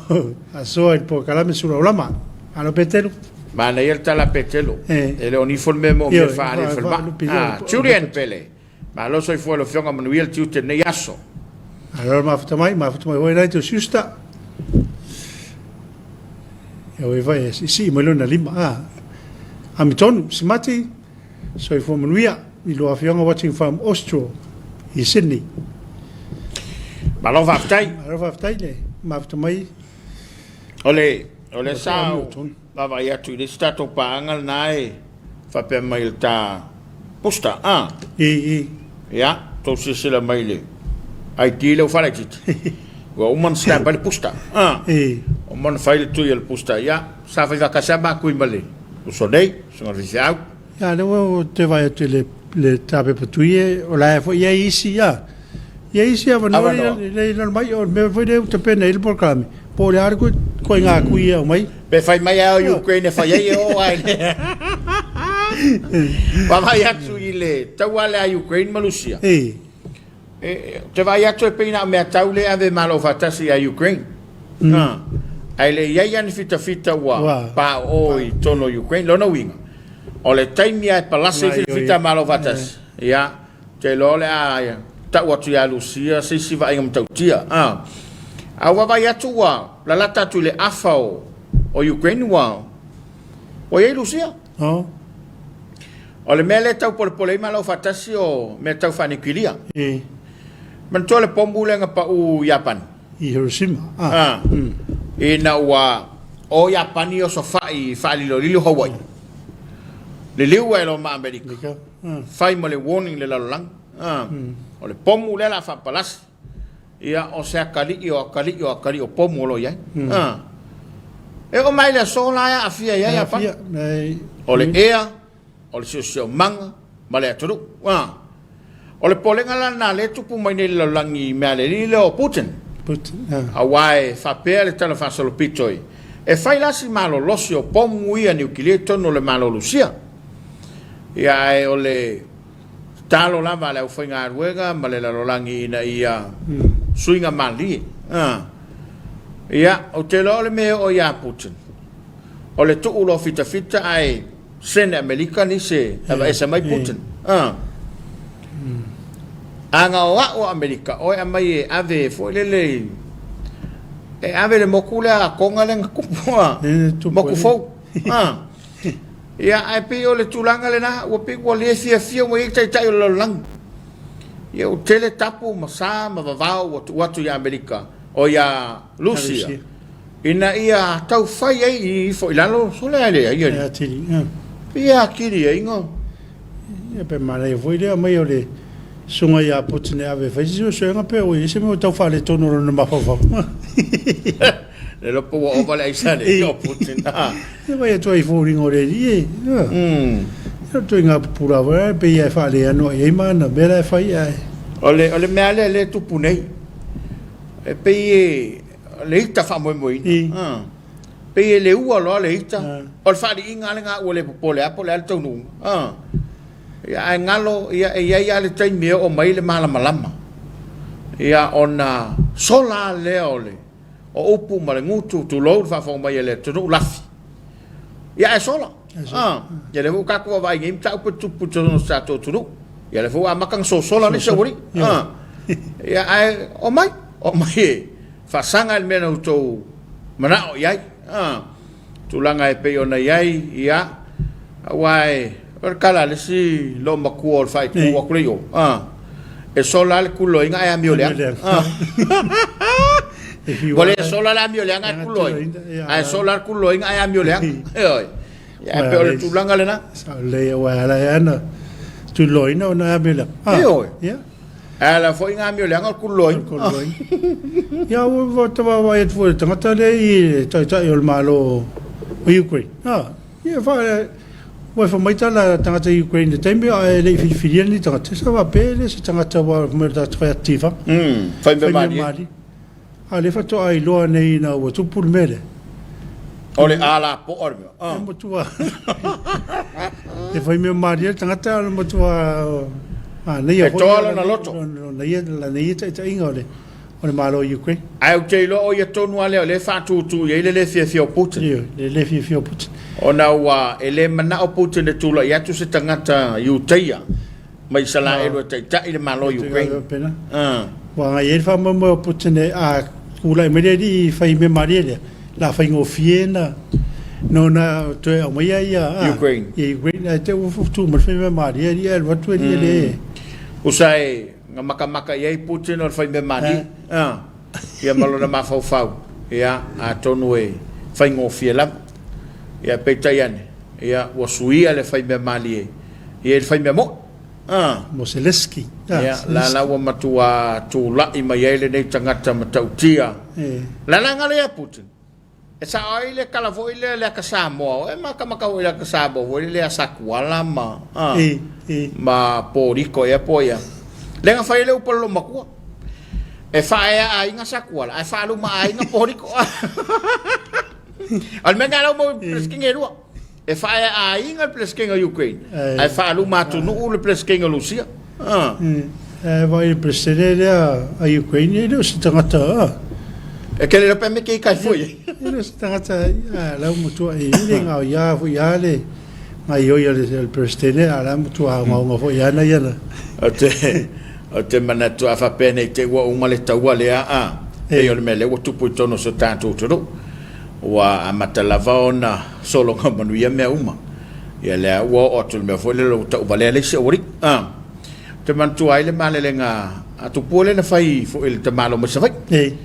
asoa i le polokalame sulaulama. Malo Petero. Manaia le tala a Petelo. E le o nifo le mea e moomia e faaali i le falemai. Ah, Julian Pele. Malo soifua i lau Afioga, manuia le tiute i lenei aso. Malo le mafuta mai, mafuta mai foi lai teu sister. Ia oi vai, e sii mai lona lima. Ah. Amitonu, Simati, soifua manuia i lua afioga watching from Austral i Sydney. Malo faafetai. Malo faafetai le mafuta mai. O le, o le sa vaavaai atu i le isi tatou paaga lena e faapea mai le ta booster, a? I, i. Ia, tou silasila mai i le ID lea ua faalaitiiti. Ua uma ona stamp ai le booster, a? I. Uma ona fai le tui o le booster, ia, sa fai faatasi lava makui ma le uso nei, susuga i le faifeau. Ia, lea ua ou toe vaai atu i le, le tapepa tui e, o la e foi i ai isi, ia, i ai isi avanoa lea i lalo mai, o le mea foi lea ua tapena ai le polokalame, po o le a le ituaiga kui e aumai. Pe fai mai lava o Ukraine e fai ai e o ai le vaavaai atu i le taua lea a Ukraine ma Lusia. E. E, ou te vaai atu e pei na o meatau lea e ave e Malo Faatasi ia Ukraine. Mm. Ah. Ae le i ai lava ni fitafita ua Ua. paoo i totonu o Ukraine. Lona uiga, o le taimi lava e palasi ai fitafita a Malo Faatasi, ia, ou te iloa o le a tau atu ia Lusia se isi vaaiga matautia. Ah. A ua vaavaai atu ua lalata atu i le afa o, o Ukraine ua, ua i ai Lusia. Oh. O le mea lea e tau polepole ai Malo Faatasi o mea tau faaniukilia. E. Manatua le pomu lea na pau i Iapani? I Hiroshima. Ah. Ah. Ina ua o Iapani osofai i faalilolilo Hawaii. Liliu ai loa ma Amerika. Amerika. Ah. Fai ma le warning le lalolagi. Ah. O le pomu lea la faapalasi. Ia, o se akalii o akalii o akalii o pomu o lo o i ai. Ah. E oo mai le aso la e aafia i ai Iapani. O le ea, o le siosiomaga ma le atunuu. Ah. O le popolega la lena lea e tupu mai nei i le lalolagi i mea a le alii lea o Putin. Putin, ah. Aua e faapea le tala faasolopito i, e fai la si malolosi o pomu ia niukilia i totonu o le Malo o Lusia. Ia, ae o le Tatalo lava a le aufaigaluega ma le lalolagi ina ia suiga malie. Ia, ou te iloa o le mea e oo ia Putin, o le tuu loa fitafita ae sene Amerika nisi e aveese mai Putin. A na o a'u a Amerika, oe aumai e ave foi lele e ave le moku lea a Tonga lea na tupu, moku fou. Ia, ae pei o le tulaga lena, ua pei ua le fiafia ua i ai taitai o le lalolagi. Ia, ua tele tapu ma sa ma vavao ua tuu atu ia Amerika, o ia Lusia, ina ia tau fai ai i ifo i lalo, sole ae leai e atili, ia. Pei e atili ai no. Ia, pe manaia foi lea aumai o le susuga ia Putin e ave e fai se suesuega pe ua i ai se mea ua tau faaletonu o lona mafaufau. Le iloa po ua ova le aisa le o Putin. E vai atu ai i foliga o le alii e. Ia, o le ituaiga pupula foi lea pei lava e faaleanoa i ai ma ana mea la e fai ae. O le, o le mea lea lea e tupu nei, e pei e, o le ita faamoemoeina. I. A. Pei e leua loa le ita, A. o le faaliiga lava lena ua le popole lava po o le a le taunuuga. A. Ia, ae galo, ia, e i ai lava le taimi e oo mai ai le malamalama, ia, ona sola lava lea o le, o upu ma le gutu, tulou le faafofoga mai a le atunuu, lafi. Ia ae sola. Ah, ia lea foi ua tatou vaavaai i nei mataupu e tutupu i totonu o si tatou atunuu. Ia lea foi ua amata ona sosola nisi aualii. Ah. Ia ae omai, omai e faasaga i le mea na outou manao i ai. Ah. Tulaga e pei ona i ai, ia, aua e, o le tala a le isi loomatua o le faaitu atu lea i o, ah, e sola lava le tuloina ae amio leaga. Ah. Ua le sola le amio leaga ae tuloina, ae sola le tuloina ae amio leaga. Ioe. Ia, e pei o le tulaga lena. Sao lelei, aua e ala ai lava ona tuloina ona amio leaga. Ah, Ioe. Ia. E ala foi ona amio leaga o le tuloina. Tuloina. Ia, ua ta vaavaai atu foi i le tagata lea i le taitai o le Malo o Ukraine. Ah, ia, fa, ua fai mai tala tagata Ukraine i le taimi a e le i filifilia ni tagata. Sa faapea e le se tagata ua fai mai o le tagata fai atu tifaga. Fai mea malie. A o lea faatoa iloa nei ina ua tupu le mea lea. O le a lapoa le mea. E matua e fai mea malie le tagata, o le matua manaia E foi toa lona loto. Lona ia, lana ia taitaiga o le o le Malo o Ukraine. Ae ou te iloa o ia tonu lava lea o lea e faatutu i ai le le fiafia o Putin. Ioe, le le fiafia o Putin. Ona ua e le manao Putin e tulai atu se tagata Iutaia mai Isalaelu e taitai le Malo o Ukraine. Ua agai ai le faamoemoe o Putin a tulai mai le alii fai mea malie lea, la faigofie na ona toe aumaia ia Ukraine. Ia Ukraine ae te ua tu mai le fai mea malie alii ae alu atu alii le. Usa e na makamaka i ai Putin o le fai mea malie. Ia ma lona mafaufau, ia atonu e faigofie lava. Ia peitai ane, ia ua suia le fai mea malie ia i le fai mea mo'i. A. Mo Zelensky. Ia, la la ua matua tulai mai ai lenei tagata matautia. La la galo ia Putin. E sao ai le tala foi lea le ata Samoa, e makamaka foi le ata Samoa foi lea Satuala ma a, ma Poriko ea po ia. Le na fai ai le upu a le loomatua. E faaea aiga Satuala ae faaluma aiga Poriko. O le mea lena lau mau Peresetene e lua. E faaea aiga le Peresetene o Ukraine ae faaluma atunuu le Peresetene o Lusia. E vaai i le Peresetene lea a Ukraine, e le o se tagata a. E kele le pe me ke kai foi. E le o se tagata a lau matua e le ngao ia foi a le ngaioi a le Peresetene a la matua ongaonga foi ana ia na. O te o te manatu a faapea nei te ua uma le taua lea a pei o le mea lea ua tupu i totonu o si o tatou atunuu. Ua amata lava ona sologa manuia mea uma. Ia lea ua oo atu i le mea foi lele ua tauvalea le isi aualii. A. Ou te manatua ai le malelega a Tupua lea na fai foi i le tamaloa mai Savaii. Ei.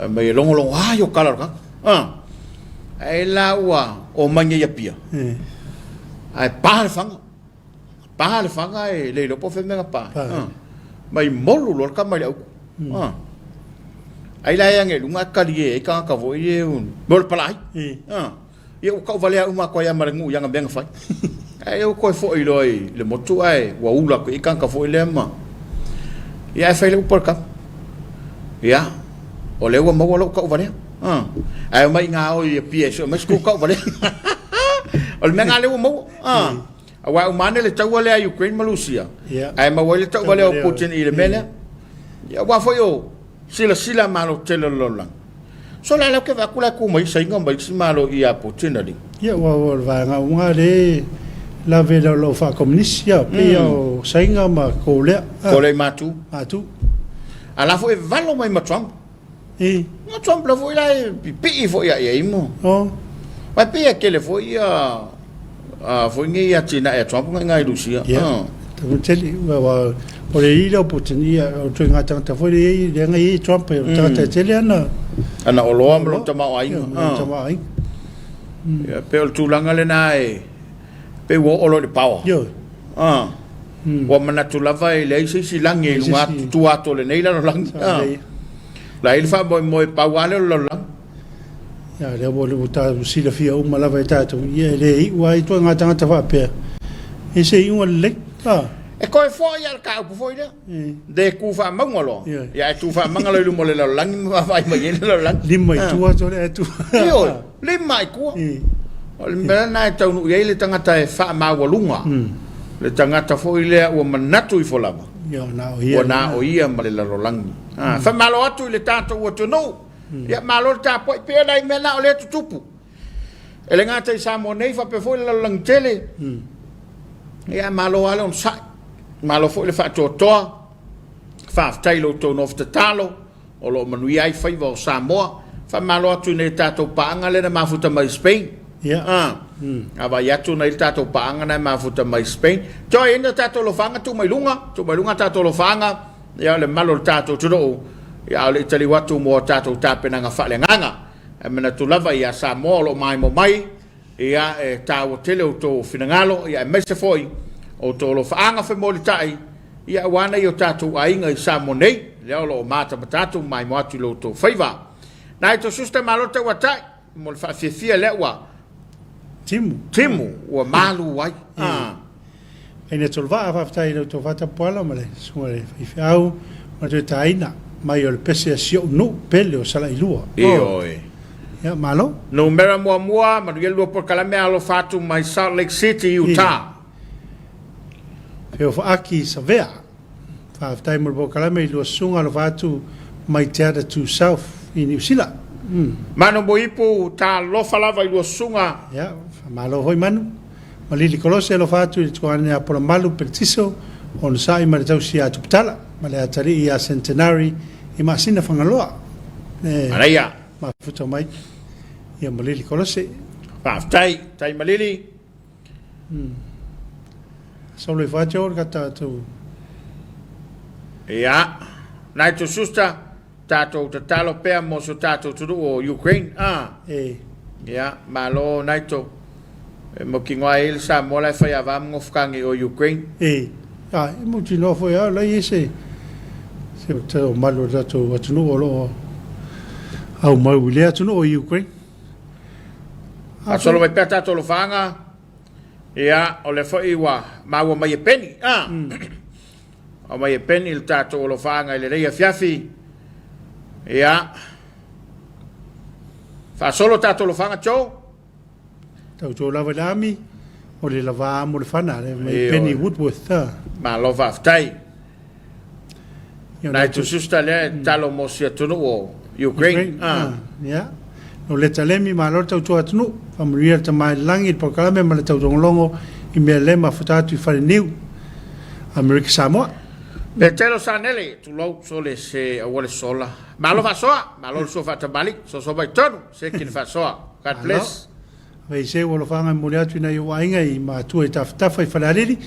Mai e logologo ai o kala o le tagata. A. Ae la ua omai nei i Apia. Ei. Ae pa le faga. Pa le faga e le iloa po o fea mea na pa. Pa. Mai molu loa le tama i le autu. Mm. Ai la e age i luga ae talie ai tagata foi ia mo le palai. Ia ua tauvalea uma atu ai lava ma le nuu i ana mea na fai. Ae ua toe foi loa i le motu ae ua ula atu i ai tagata foi lea ma ia ae fai le upu a le tama. Ia, o lea ua maua lou tauvalea. Ae omai i gaoi i Apia e sue mai se tou tauvalea. O le mea lena lea ua maua. Aua e uma ane le taua lea a Ukraine ma Lusia, ae maua ai le tauvalea o Putin i le mea lea. Ia, aua foi o silasila Malo tele o le lalolagi. So la lea ou te vaai atu la e tu mai Saina ma isi Malo ia Putin alii. Ia, aua o le vaega uma lea e lave i lau faakomunisi, ia, pei lava o Saina ma Kolea. Kolea i Matu. Matu. A la foi e valo mai ma Trump. I. O Trump la foi la e pipii foi ia i mo. Oh. Vai pei e tele foi ia a foi nei atinae a Trump ngai ngai Rusia. Yeah. Oh. Tamu tele wa o le ira o Putin ia o tu ngā tangata foi le i le ngai i Trump e tangata e tele ana ana oloa ma lona tamaoaiga. Lona tamaoaiga. Ia pei o le tulaga lena e pei ua oo loa i le power. Ioe. Ah. Ua manatu lava e leai se isi lagi i luga atu, tua atu o lenei lalolagi. Ah. La i le faamoemoe pau lava lea o le lalolagi. Ia, lea ua, ua tatou silafia uma lava e tatou, ia e le iu lava i ituaiga tagata faapea. E se iuga lelei. A. E toe foi a le taupu foi lea. Le tu faamauga loa. Ia ae tu faamaga loa i luma o le lalolagi ma vaavaai mai ai le lalolagi. Lima i tua atu le atu. Ioe, lima i tua. O le mea lena e taunuu i ai le tagata e faamaualuga. Le tagata foi lea ua manatu ifo lava. Ua na o ia ma le lalolagi. Faamalo atu i le tatou atunuu. Ia malo le tapuai pea nai mea na o lea e tutupu. E le gata i Samoa nei faapea foi le lalolagi tele. Ia malo lava le onosai. Malo foi le faatoatoa. Faafetai i lo outou nofo tatalo o lo o manuia ai faiva o Samoa. Faamalo atu i nai a tatou paaga lea na mafuta mai i Spain. Ia. Ah. A vaai atu nai le tatou paaga na e mafuta mai i Spain. Toe ina tatou alofaaga tuu mai luga, tuu mai luga tatou alofaaga. Ia o le mamalu o le tatou atunuu, ia a o le i taliu atu mo a tatou tapenaga faaleagaga. Ae manatu lava ia Samoa o lo o maimoa mai, ia e taua tele outou finagalo, ia aemaise foi outou alofaaga femolitai, ia aua nai o tatou aiga i Samoa nei, lea o lo o matamata atu ma maimoa atu i lo outou faiva. Nai tou sister malo le tauatai mo le faafiafia lea ua Timu. Timu ua malu ai. Ah. Aina Tolvaa, faafetai i la outou faatapuala ma le susuga i le faifeau ma le toe taina mai o le pese a si ou nuu pele o Salailua. Ioe. Ia, malo. Numera muamua, manuia le lua polokalame alofa atu mai Salt Lake City, Utah. Feofaaki Savea. Faafetai mo le polokalame i lua susuga alofa atu mai Te Atatū South i Niu Sila. Manu Muipu, talofa lava i lua susuga. Ia, faamalo foi Manu. Malili Kolose alofa atu i le tuane a Polamalu Peletiso, onosai ma le tausi ia Tuputala ma le atalii ia Centenary i Masina Fagaloa. E Manaia. mafuta mai ia Malili Kolose. Faafetai, tai Malili. Saulo ifo atu o ka tatou. Ia, nai to sister, tatou tatalo pea mo so tatou atunuu o Ukraine. Ah. E. Ia, malo Naito. E mautinoa ai le Samoa la e fai ava ma nofokagi o Ukraine. E. A, e mautinoa foi a la i se se tau malu o tatou atunuu o lo o au mau i le atunuu o Ukraine. Faasolo mai pea tatou alofaaga. Ia, o lea foi ua maua mai e Penny. Ah. Aumai e Penny le tatou alofaaga i lenei afiafi. Ia. Faasolo tatou alofaaga, Joe. Tautua lava i le ami, o le lava amo le fana, le mai Penny Woodworth. Malo faafetai. Nai tu sister lea e talo mo si atunuu o Ukraine. Ah. Ia. No leta lemi malo le tautua atunuu. Faamanuia le Tama i le Lagi i le polokalame ma le tautogologo i mea le mafuta atu i Faleniu, Amerika Samoa. Petelo Sanele, tulou sole se aua le sola. Malo faasoa, malo le sua faatamali, soso mai tonu, se kini faasoa. God bless. Vei se ua alofaga e momoli atu i nai ou aiga i matua i Tafatafa i Falealili,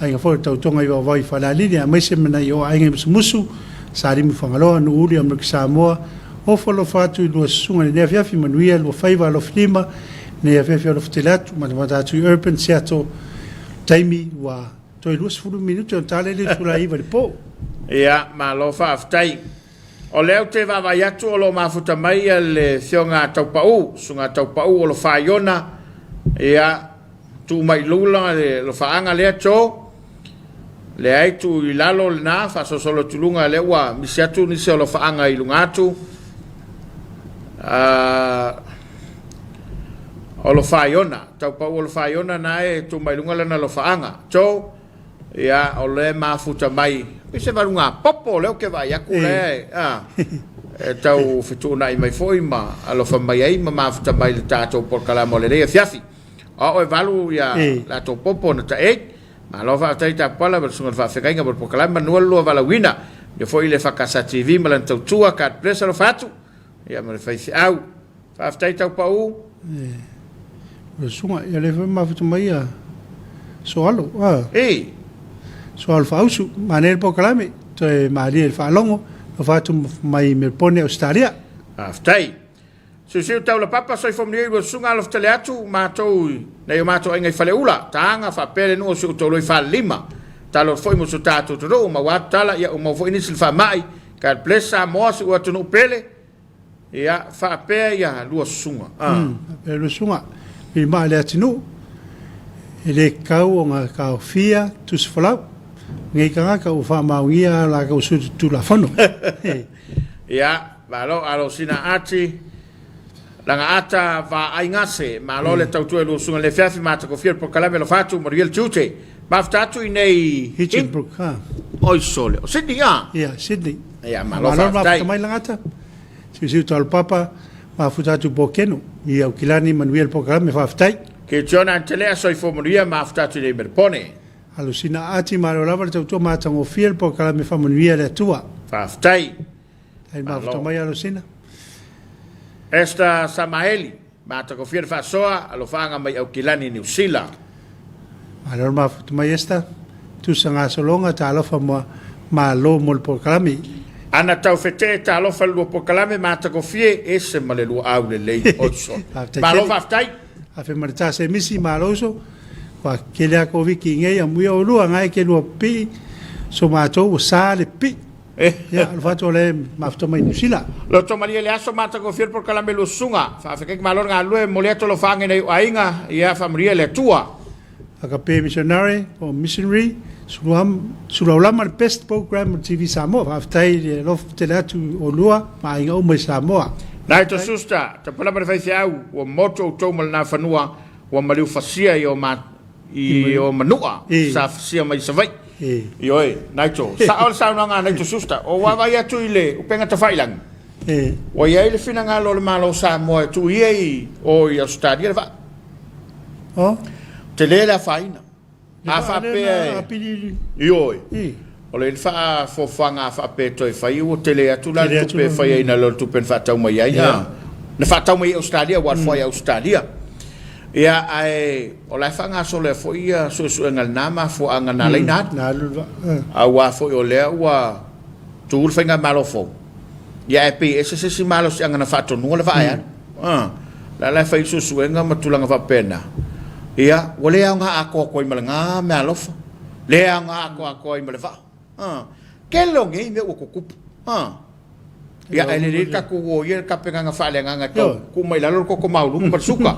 aiga foi o le Tautoga i Vaovao i Falealili, aemaise ma nai ou aiga i Musumusu, Salimu Fagaloa, Nuuuli, Amerika Samoa, Ofo alofa atu i lua susuga i lenei afiafi, manuia lua faiva alofi lima, lenei afiafi alofa tele atu, matamata atu i Urban, Seattle, taimi ua toe 20 minute ona ta lea i le itula e 9 i le po. Ia, malo faafetai. O lea ou te vaavaai atu o lo o mafuta mai le Afioga a Taupau, Susuga Taupau o Lofaiona, ia, tuu mai i lula le lofaaga lea Joe, leai tuu i lalo lena, faasolosolo atu i luga lea ua misi atu nisi o lofaaga i luga atu. O Lofaiona, Taupau o Lofaiona na e tuu mai i luga lana lofaaga. Joe, Ia, o lea e mafuta mai, pei se valuga popo lea ou te vaai atu lea e, a, e tau fetuunai mai foi ma alofa mai ai ma mafuta mai le tatou polokalama o lenei afiafi. O au e valu ia latou popo na taei. Malo faafetai Tapuala ma le susuga i le faafeagaiga mo le polokalame manua le lua valaauina. Ia foi le Fakasa TV ma lana tautua. God bless alofa atu. Ia ma le faifeau. Faafetai Taupau. O le susuga, ia lea foi mafuta mai ia Soalo. Ah. Ei. Soalo Faausu, manaia le polokalame, toe malie i le faalogo, alofa atu mai Melbourne, Ausetalia. Faafetai. Siusiu taula papa, soifua manuia i lua susuga alofa tele atu, matou i nai o matou aiga i Faleula, Taga, faapea le nuu o si ou toalua i Falelima. Talo atu foi mo si o tatou atunuu, maua atu tala, ia ua maua foi nisi i le faamai. God bless Samoa, si ou atunuu pele. Ia, faapea ia lua susuga. Faapea lua susuga. I maa le atunuu. E le tatau ona taofia tusi folau nei tagata ua faamaonia a latou solitulafono. Ia, malo alo sina ati langa ata vaai gase, malo le tautua i lua susuga i le afiafi matagofie le polokalame alofa atu manuia le tiute. Mafuta atu i nei Hitchinbrook, ha. Oi sole, o Sydney a? Ia, Sydney. Ia, malo faafetai. Malo mafuta mai Lagata. Siusiu Talopapa, mafuta atu Bokeno i Aukilani, manuia le polokalame, faafetai. Ke Tiona Antelea, soifua manuia, mafuta atu i nei Melepone. Alusina Ati, malo lava le tautua matagofie le polokalame faamanuia le Atua. Faafetai. Tai mafuta mai Alusina. Esther Samaeli, matagofie le faasoa, alofaaga mai Aukilani, Niu Sila. Malo le mafuta mai Esther. Tusa gasologa, talofa ma malo mo le polokalame. Ana taufetee talofa le lua polokalame matagofie ese ma le lua au lelei oiso. Malo faafetai. Afe ma le tase misi malo uso. Kua kele a ko wiki ngei a muia o lua ngai ke lua pii so matou ua sa le pii. Ia alofa atu o le mafuta mai Niu Sila. Loto malie le aso matagofie le polokalame lua susuga. Faafetai ke malo le galulue momoli atu alofaga i nai ou aiga ia faamanuia le Atua. Agape Missionary po o Missionary Suluaulama le best program o le TV Samoa. Faafetai i le alofa tele atu o lua ma aiga uma i Samoa. Nai to susta, tapalapa le faifeau, ua motu outou ma lena fanua, ua maliu fasia i o ma i o manua sa fasia mai Savaii. Ioe, Naito, sao le saunoaga a Naito Susta, o vaavaai atu i le upega tafailagi, ua i ai le finagalo o le Malo o Samoa e tuu ia i o i Ausetalia le vaa. Oh. Tele le afaina. A faapea e, ioe, o le faafofoga a faapea e toe fai ua tele atu la le tupe e fai ai na lo le tupe na faatau mai ai. Na faatau mai i Ausetalia ua alu i Ausetalia. Ia ae o la e faagasolo ai foi ia suesuega i lena mafuaaga na ala ai na alu. Aua foi o lea ua tu le faigamalo fou. Ia ae pei e ese se isi malosiaga na faatonua le vaa e alu. A, la la e fai suesuega ma tulaga faapena. Ia, ua le aoga atoatoa ai ma lena meaalofa, le aoga atoatoa ai ma le vaa. A, tele o nei mea ua tutupu. A, ia, ae lelei le tatou o ia le tapenaga faaleagaga e tau tuu mai lalo le toto maualuga ma le suka.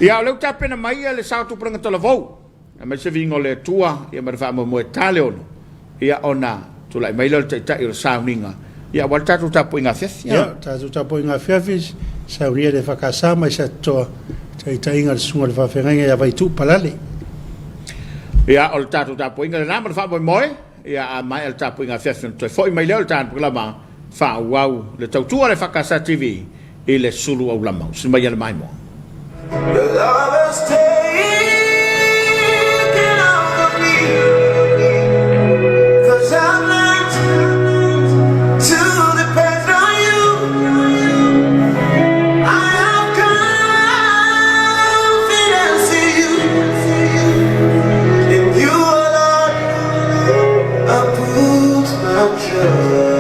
Ia, o lea ua tapena mai ia le sao tupulaga talavou. Aemaise viiga o le Atua, ia ma le faamoemoe tale ono, ia ona tulai mai lea o le Taitai o le sauniga, ia aua le tatou tapuaiga afiafi. Ia, tatou tapuaiga afiafi, saunia le FKS mai Satitoa, taitaiga a le Susuga i le Faafeagaiga ia Vaituu Palale. Ia, o le tatou tapuaiga lena ma le faamoemoe, ia a maea le tapuaiga afiafi ona toe foi mai lea o le tatou polokalama faaauau le tautua a le FKS TV i le sulu aulama. Usi mai ia le maimoa. Your love has taken over me, 'cause I've learned to depend on you. I have confidence in you, in you alone I put my trust.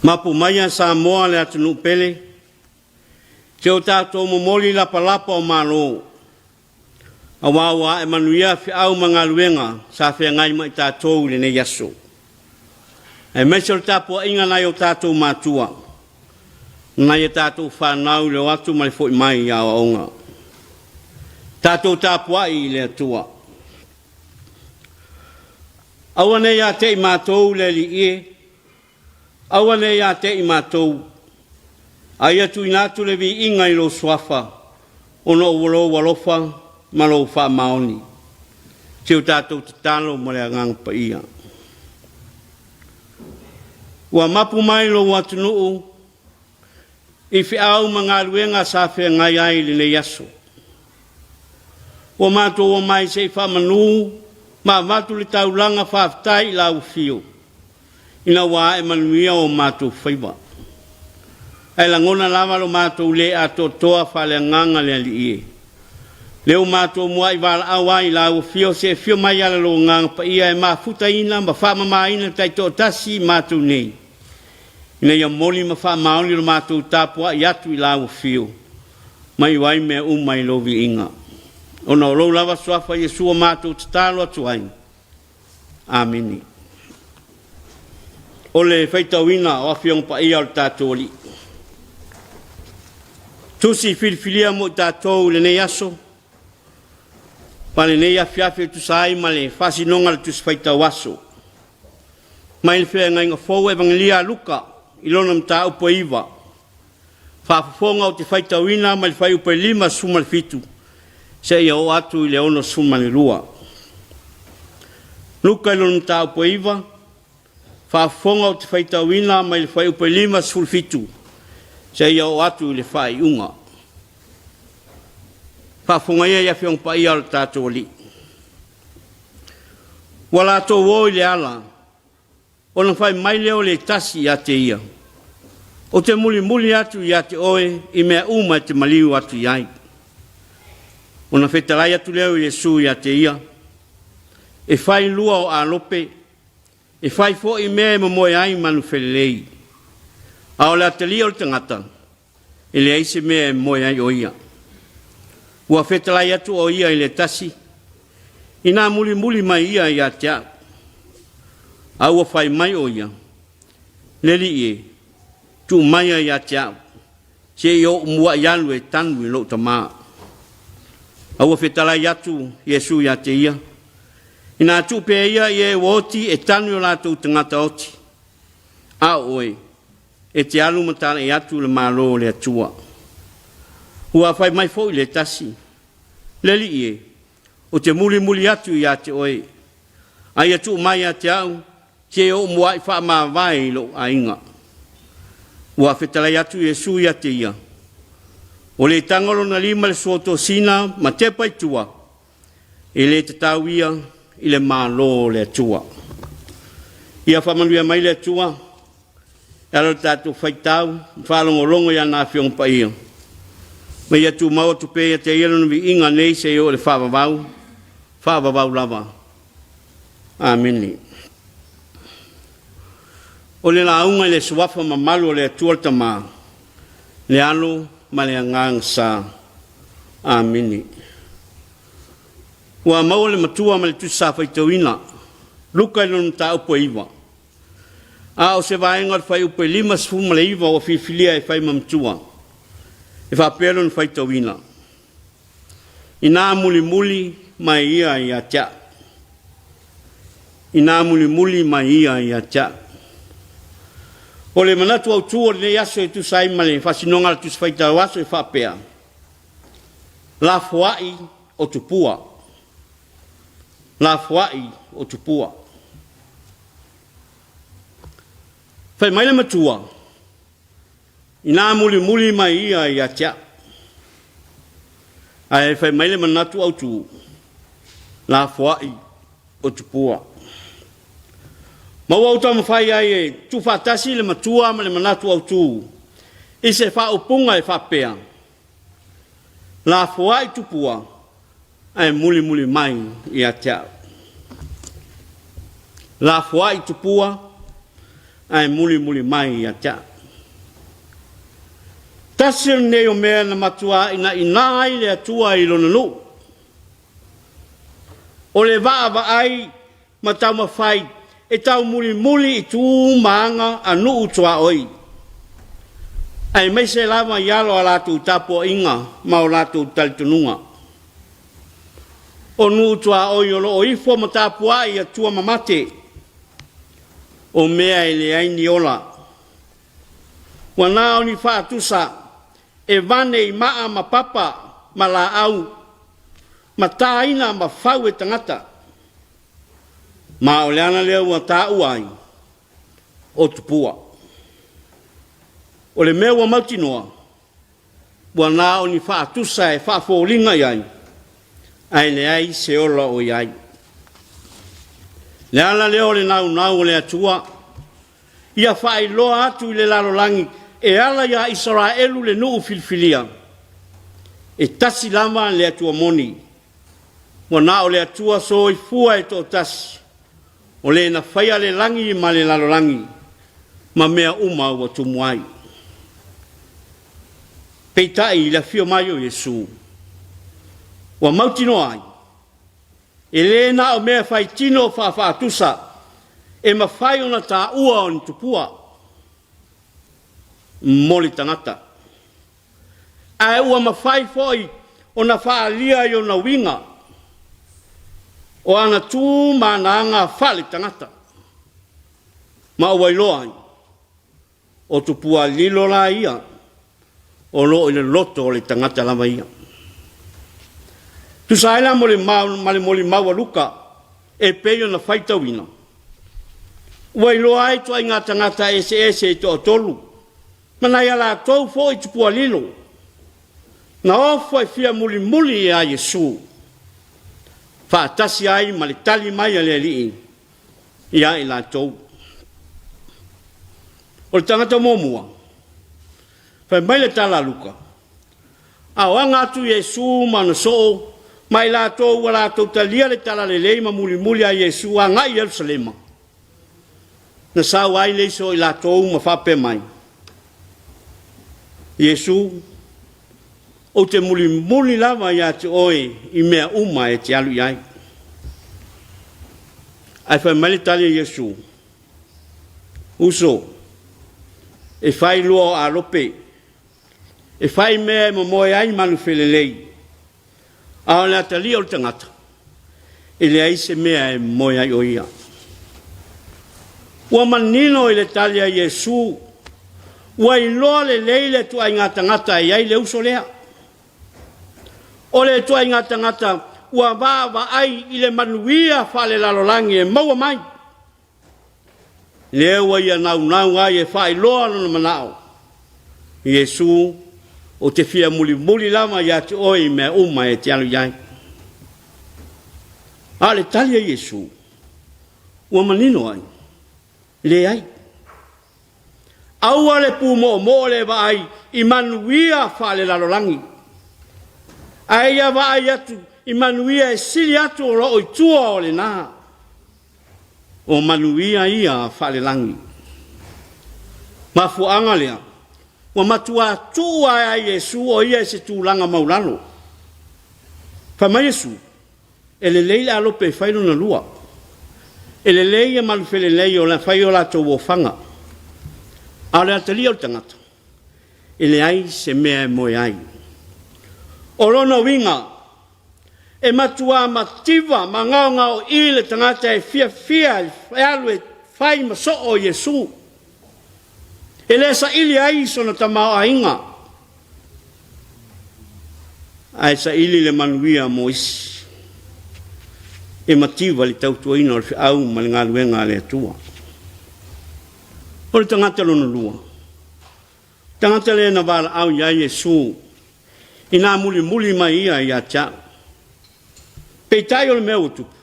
Mapu maia Samoa le atunuu pele, se o tatou momoli lapalapa o malo, aua ua ae manuia feau ma galuega sa feagai ma i tatou i lenei aso. Aemaise o le tapuaiga a nai o tatou matua, ma nai a tatou fanau i le o atu ma le foi mai i aoaoga. Tatou tapuai i le Atua. Aua ne i ia te i matou le Alii e, Aua ne i ia te i matou, a ia tuuina atu le viiga i lou Suafa, ona o lou alofa ma lou faamaoni. Si o tatou tatalo ma le Agaga Paia. Ua mapu mai lou atunuu i feau ma galuega sa feagai ai i lenei aso. Ua matou omai se i faamanu ma avatu le taulaga faafetai i lau afio, ina ua ae manuia o matou faiva. Ae lagona lava lo matou le atoatoa faaleagaga le Alii e. Lea ua matou muai valaau ai i lau afio se afio mai ala lou Agaga Paia e mafutaina ma faamamaina taitoatasi i matou nei, ina ia moni ma faamaoni lo matou tapuai atu i lau afio, ma iu ai mea uma i lou viiga. Ona o lou lava Suafa Iesu ua matou tatalo atu ai. Amene. O le faitauina o Afioga Paia o le tatou Alii. Tusi filifilia mo i tatou i lenei aso, ma lenei afiafi e tusa ai ma le faasinoga o le Tusi Faitau Aso. Mai le Feagaiga Fou Evagelia a Luka i lona mataupu e 9. Faafofoga ou te faitauina mai le fuaiupu e 57 seia oo atu i le 62. Luka i lona mataupu e 9, faafofoga ou te faitauina mai le fuaiupu e 57 seia oo atu i le faaiuga. Faafofoga ia i Afioga Paia o le tatou Alii. Ua latou o i le ala Ona fai mai lea o le tasi ia te ia, Ou te mulimuli atu ia te oe i mea uma e te maliu atu i ai. Ona fetalai atu lea o Iesu ia te ia, E fai lua o alope, e fai foi mea e momoe ai manufelelei. A o le atalii o le tagata, e leai se mea e moe ai o ia. Ua fetalai atu o ia i le tasi, inā mulimuli mai ia ia te au. A ua fai mai o ia, Le alii e, tuu maia ia te au, se i ou muai alu e tanu i lou tamā. A ua fetalai atu Iesu ia te ia, inā tuu pea ia i e ua oti e tanu i o latou tagata oti, a o oe, e te alu ma talai atu le Malo o le Atua. Ua fai mai foi le tasi, Le Alii e, ou te mulimuli atu ia te oe, a ia tuu mai ia te au, se i ou muai faamavae i lou aiga. Ua fetalai atu Iesu ia te ia, O le taga lona lima le suotosina ma tepa i tua, e le tatau ia i le Malo o le Atua. Ia faamanuia mai le Atua e ala i le tatou faitau ma faalogologo i ana Afioga Paia, ma ia tumau atu pea ia te Ia Lona viiga nei seia oo i le faavavau, faavavau lava. Amene. O le lauga i le Suafa mamalu o le Atua le Tama, le Alo ma le Agaga Sa. Amene. Ua maua le matua ma le tusi sa faitauina, Luka i lona mataupu e 9. A o se vaega o le fuaiupu e 59 ua filifilia e fai ma matua, e faapea lona faitauina, Inā mulimuli mai ia ia te au. Inā mulimuli mai ia ia te au. O le manatu autū o lenei aso e tusa ai ma le faasinoga a le Tusi Faitau Aso e faapea, Lafoai o Tupua. Lafoai o Tupua. Fai mai le matua, inā mulimuli mai ia ia te au. Ae fai mai le manatu autū, lafoai o Tupua. Ma ua ou taumafai ai e tuufaatasi le matua ma le manatu autū i se faaupuga e faapea, lafoai Tupua ae mulimuli mai ia te au. Lafoai Tupua. Ae mulimuli mai ia te au. Tasi lenei o mea na matua inaina ai le Atua i lona nuu. O le vaavaai ma taumafai e taumulimuli i tu ma aga a nuu tuaoi, aemaise lava i alo a latou tapuaiga ma o latou talitonuga. O nuu tuaoi o lo o ifo ma tapuai i atua mamate, o mea e leai ni ola. Ua na o ni faatusa e vane i maa ma papa ma laau, ma taina ma fau e tagata. Ma o le ala lea ua taua ai o tupua. O le mea ua mautinoa, ua na o ni faatusa e faafoliga i ai, ae leai se ola o i ai. Le ala lea o le naunau o le Atua, ia faailoa atu i le lalolagi e ala iā Isaraelu le nuu filifilia, e tasi lava le Atua moni, ua na o le Atua soifua e toatasi, o le na faia le lagi ma le lalolagi, ma mea uma ua tumu ai. Peitai i le afio mai o Iesu, ua mautinoa ai, e le na o mea faitino faafaatusa e mafai ona taua o ni tupua mo le tagata, ae ua mafai foi ona faaalia i ona uiga o ana tu ma ana aga faaletagata, ma ua iloa ai, o tupua lilo la ia o lo o i le loto o le tagata lava ia. Tusa ai la mo le ma le molimau a Luka e pei ona faitauina, ua iloa ai ituaiga tagata eseese e toatolu ma nai a latou foi tupua lilo, na ofo e fia mulimuli ia Iesu, faatasi ai ma le tali mai a le Alii ia i latou. O le tagata muamua, fai mai le tala a Luka, a o aga atu Iesu ma ana soo ma i latou ua latou talia le talalelei ma mulimuli a Iesu agai i Ierusalema, na sau ai le isi o i latou ma faapea mai, Iesu, ou te mulimuli lava ia te oe i mea uma e te alu i ai. Ae fai mai le tali a Iesu, Uso, e fai lua o alope, e fai mea e momoe ai manufelelei, A o le atalia o le tagata, e leai se mea e moe ai o ia. Ua manino i le tali a Iesu, ua iloa lelei le ituaiga tagata e i ai le uso lea. O le ituaiga tagata ua vaavaai i le manuia faalelalolagi e maua mai. Lea ua ia naunau ai e faailoa lona manao, Iesu, ou te fia mulimuli lava ia te oe i mea uma e te alu i ai. A o le tali a Iesu, ua manino ai, Leai. Aua le pumoomoo le vaai i manuia faalelalolagi, ae ia vaai atu i manuia e sili atu o lo o i tua o lena. O manuia ia faalelagi. Mafuaaga lea, ua matuā tuu ae ai Iesu o ia i se tulaga maulalo. Fai mai Iesu, E lelei le alope e fai lona lua. E lelei ia malufelelei o le fai o latou ofaga. A o le atalia o le tagata, e leai se mea e moe ai. O lona uiga, E matuā mativa ma gaogaoʻī le tagata e fiafia e alu e fai ma soo Iesu. E le saili ai sona tamaoaiga, ae saili le manuia mo isi. E mativa le tautuaina o le feau ma le galuega a le Atua. O le tagata lona lua, tagata lea na valaau i ai Iesu inā mulimuli mai ia ia te au. Peitai o le mea ua tupu,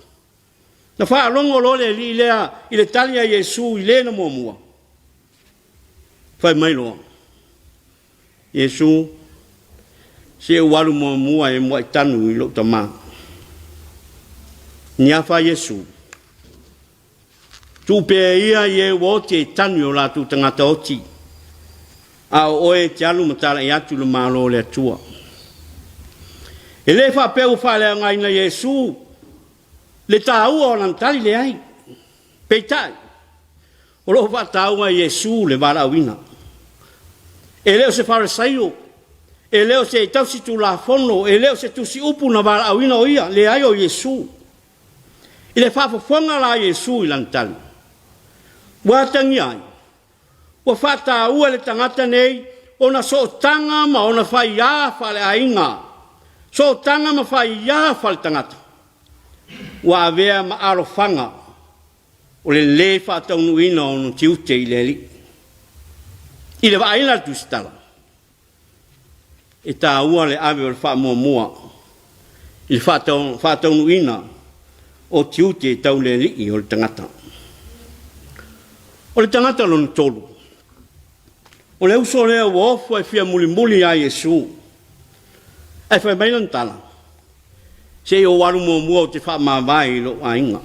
na faalogo loa le alii lea i le tali a Iesu i le na muamua. Fai mai loa, Iesu, se ou alu muamua e muai tanu i lou tamā. Niafa Iesu. Tuu pea ia i e ua oti e tanu i o latou tagata oti, a o oe e te alu ma talai atu i le Malo o le Atua. E le faapea ua faaleaogaina Iesu le taua o lana tali, leai. Peitai, o lo o faataua e Iesu le valaauina. E le o se Farisaio, e le o se tausi tulafono, e le o se tusi upu na valaauina o ia, leai o Iesu. I le faafofoga la a Iesu i lana tali, ua atagia ai, ua faataua e le tagata nei ona sootaga ma ona faiā faaleaiga, sootaga ma faiā faaletagata, ua avea ma alofaga o le lē faataunuuina o ona tiute i le Alii. I le vaaiga a le Tusitala, e taua le ave o le faamuamua i le faataunuuina o tiute tau le alii o le tagata. O le tagata lona tolu, o le uso lea ua ofo e fia mulimuli ia Iesu. Ae fai mai lana tala, Se i ou alu muamua ou te faamavae i lou aiga.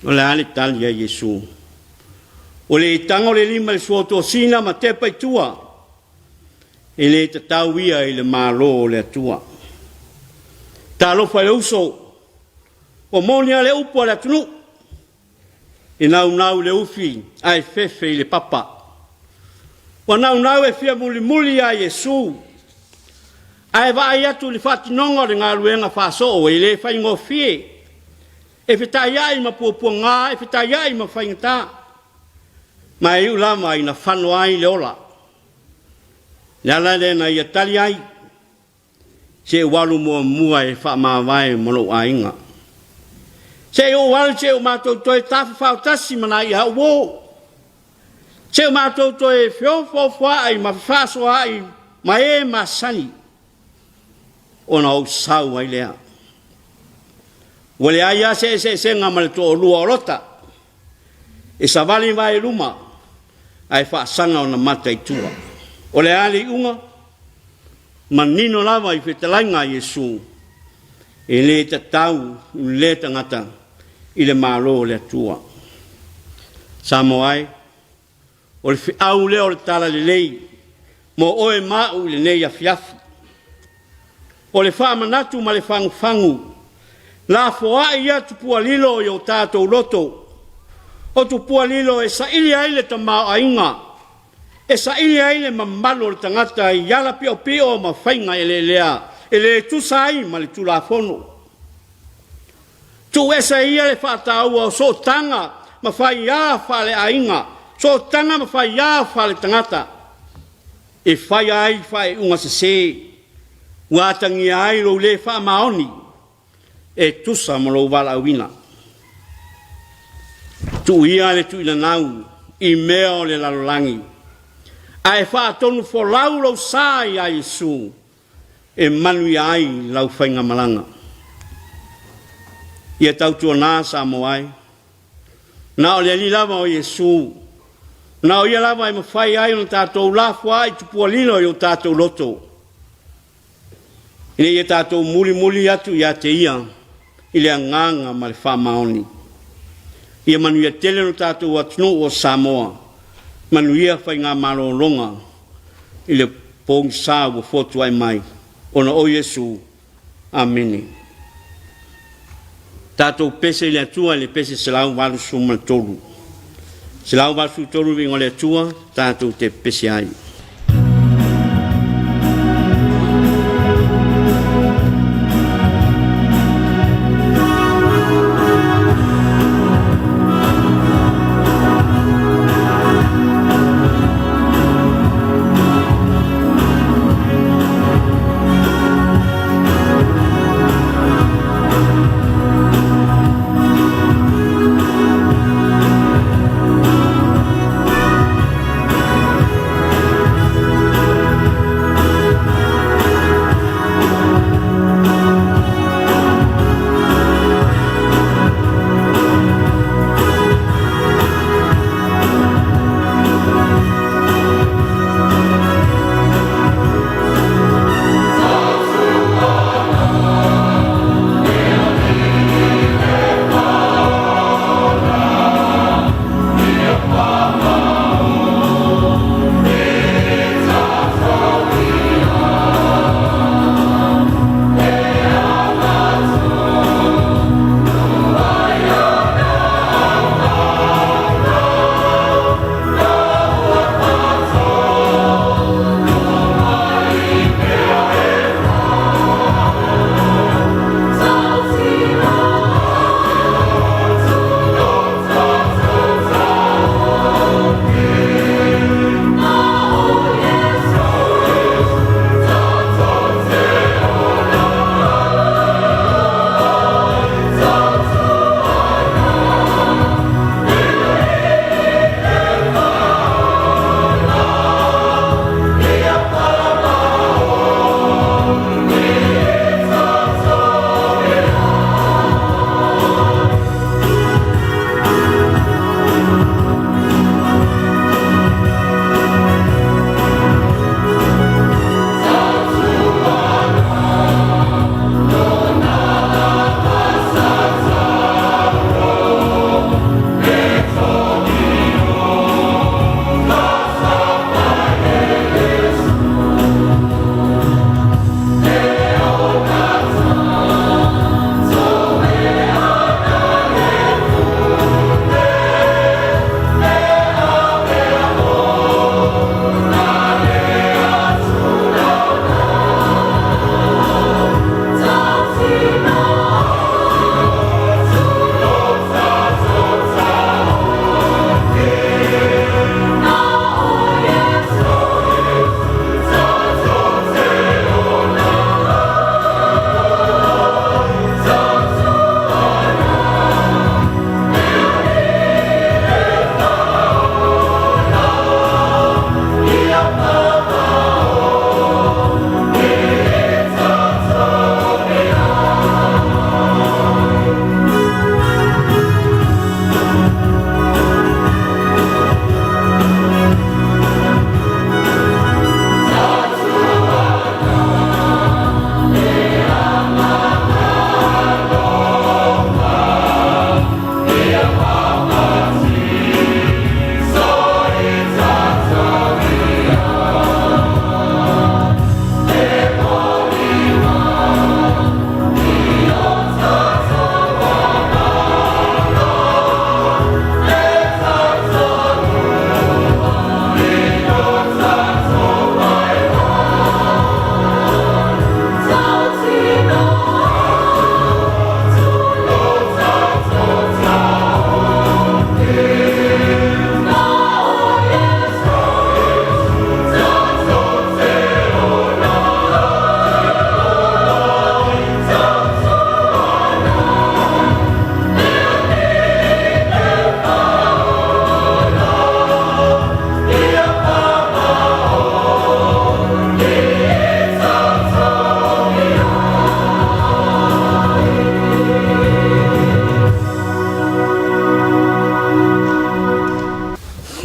O le a le tali a Iesu? O le itaga o le lima i le suotosina ma tepa i tua, e le tatau ia i le Malo o le Atua. Talofa i le uso, ua moni a le upu a le atunuu, E naunau i le ufi ae fefe i le papa. Ua naunau e fia mulimuli iā Iesu, ae vaai atu i le faatinoga o le galuega faasoo e le faigofie, e fetaiai ma puapuagā, e fetaiai ma faigata, ma e iu lava ina fano ai le ola. Le ala lea na ia tali ai, Se ou alu muamua e faamavae ma lou aiga. Se i ou alu se i o matou toe tafafao tasi ma nai au uo. Se i o matou toe feofoofoai ma fefaasoaai ma e masani ona ou sau ai lea. Ua leai lava se eseesega ma le toalua o Lota, e savali mai i luma ae faasaga ona mata i tua. O le a le iuga? Manino lava i fetalaiga a Iesu, e le tatau lea tagata i le Malo o le Atua. Samoa e, o le feau lea o le Talalelei mo oe ma au i lenei afiafi. O le faamanatu ma le fagufagu, lafoai ia tupua lilo i o tatou loto, o tupua lilo e saili ai le tamaoaiga, e saili ai le mamalu o le tagata i ala piopio ma faiga eleelea e le tusa ai ma le Tulafono. Tuuese ia le faataua o sootaga ma faiā faaleaiga, sootaga ma faiā faaletagata e faia ai faaiuga sese ua atagia ai lou le faamaoni e tusa ma lou valaauina. Tuu ia le tuuinanau i mea o le lalolagi, ae faatonu folau lou sa iā Iesu e manuia ai lau faigamalaga. Ia tautuana Samoa e, na o le Alii lava o Iesu, na o Ia lava e mafai ai ona tatou lafoai tupua lilo i o tatou loto. Ina ia tatou mulimuli atu ia te Ia i le agaga ma le faamaoni. Ia manuia tele lo tatou atunuu o Samoa, manuia faigamalologa i le pogisa ua fotuai mai, ona o Iesu. Amene. Tatou pese i le Atua i le pese 183. 183 le viiga o le Atua, tatou te pese ai.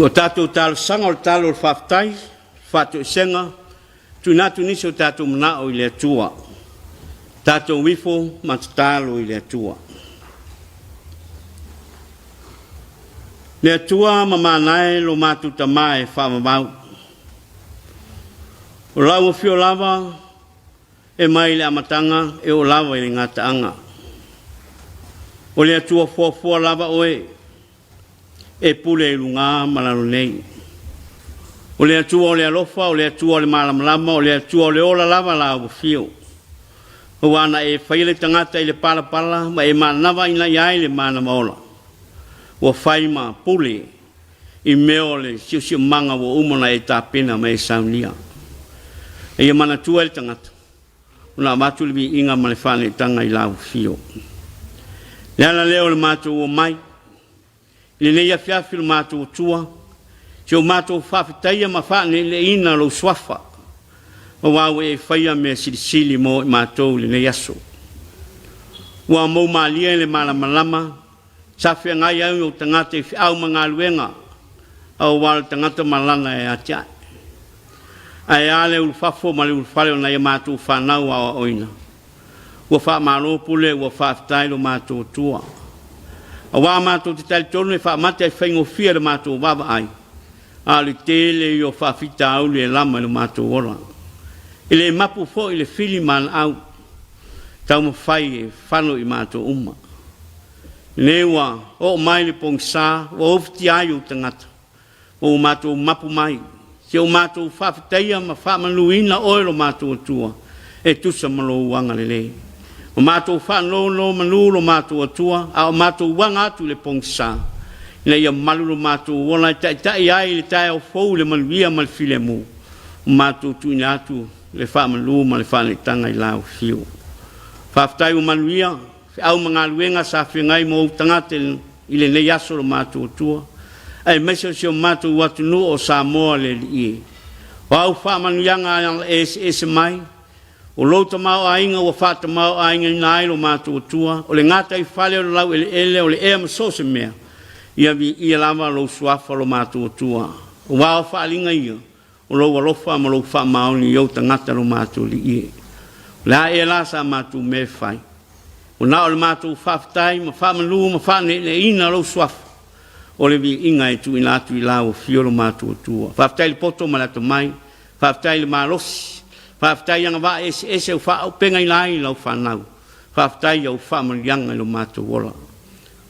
O tatou talosaga o le talo o le faafetai, faatoesega, tuuina atu nisi o tatou manao i le Atua. Tatou ifo ma tatalo i le Atua. Le Atua ma manae lo matou Tama e faavavau. O lau afio lava e mai le amataga e oo lava i le gataaga. O le Atua fuafua lava oe e pule i luga ma lalo nei. O le Atua o le alofa, o le Atua o le malamalama, o le Atua o le ola lava lau afio. Aua na e faia le tagata i le palapala ma e manava ina ia ai le manava ola. Ua fai ma pule i mea o le siosiomaga ua uma ona e tapena ma e saunia. Ia manatua e le tagata, ona avatu le viiga ma le faaneetaga i lau afio. Le ala lea o le matou omai, i lenei afiafi lo matou Atua, si o matou faafetaia ma faaneeneeina lou suafa, aua ua e faia mea silisili mo i matou i lenei aso. Ua mou malie le malamalama, sa feagai ai ou tagata i feau ma galuega, aua o le tagata malana e atiae. Ae a le ulufafo ma le ulufale o nai a matou fanau aoaoina. Ua faamalo pule, ua faafetai lo matou Atua. Aua matou te talitonu e faamata e faigofie le matou vaavaai, a o le tele ia o faafitauli e lama i lo matou ola. E le mapu foi le fili ma laau taumafai e fano i matou uma. Lenei ua oo mai le pogisa, ua ofitia ai ou tagata, ma ua matou mapu mai, si o matou faafetaia ma faamanuina oe lo matou Atua, e tusa ma lou agalelei. Ma matou faanonomanu lo matou Atua, a o matou aga atu i le pogisa, ina ia malu lo matou ola e taitai ai i le taeao fou i le manuia ma le filemu, ua matou tuuina atu le faamalu ma le faaneetaga i lau afio. Faafetai ua manuia feau ma galuega sa feagai ma ou tagata i lenei aso lo matou Atua, aemaise o si o matou atunuu o Samoa le Alii e. O au faamanuiaga e eseese mai, o lou tamaoaiga ua faatamaoaigaina ai lo matou Atua, o le gataifale o le laueleele, o le ea ma so o se mea, ia viia lava lou suafa lo matou Atua. Aua o faaaliga ia, o lou alofa ma lou faamaoni i ou tagata lo matou Alii e. O le a ea la sa matou mea e fai? Ua na o le matou faafetai ma faamalu ma faaneeneeina lou suafa, o le viiga e tuuina atu i lau afio lo matou Atua. Faafetai i le poto ma le atamai, faafetai i le malosi, faafetai i agavaa eseese ua faaaupegaina ai lau fanau, faafetai i au faamanuiaga i lo matou ola.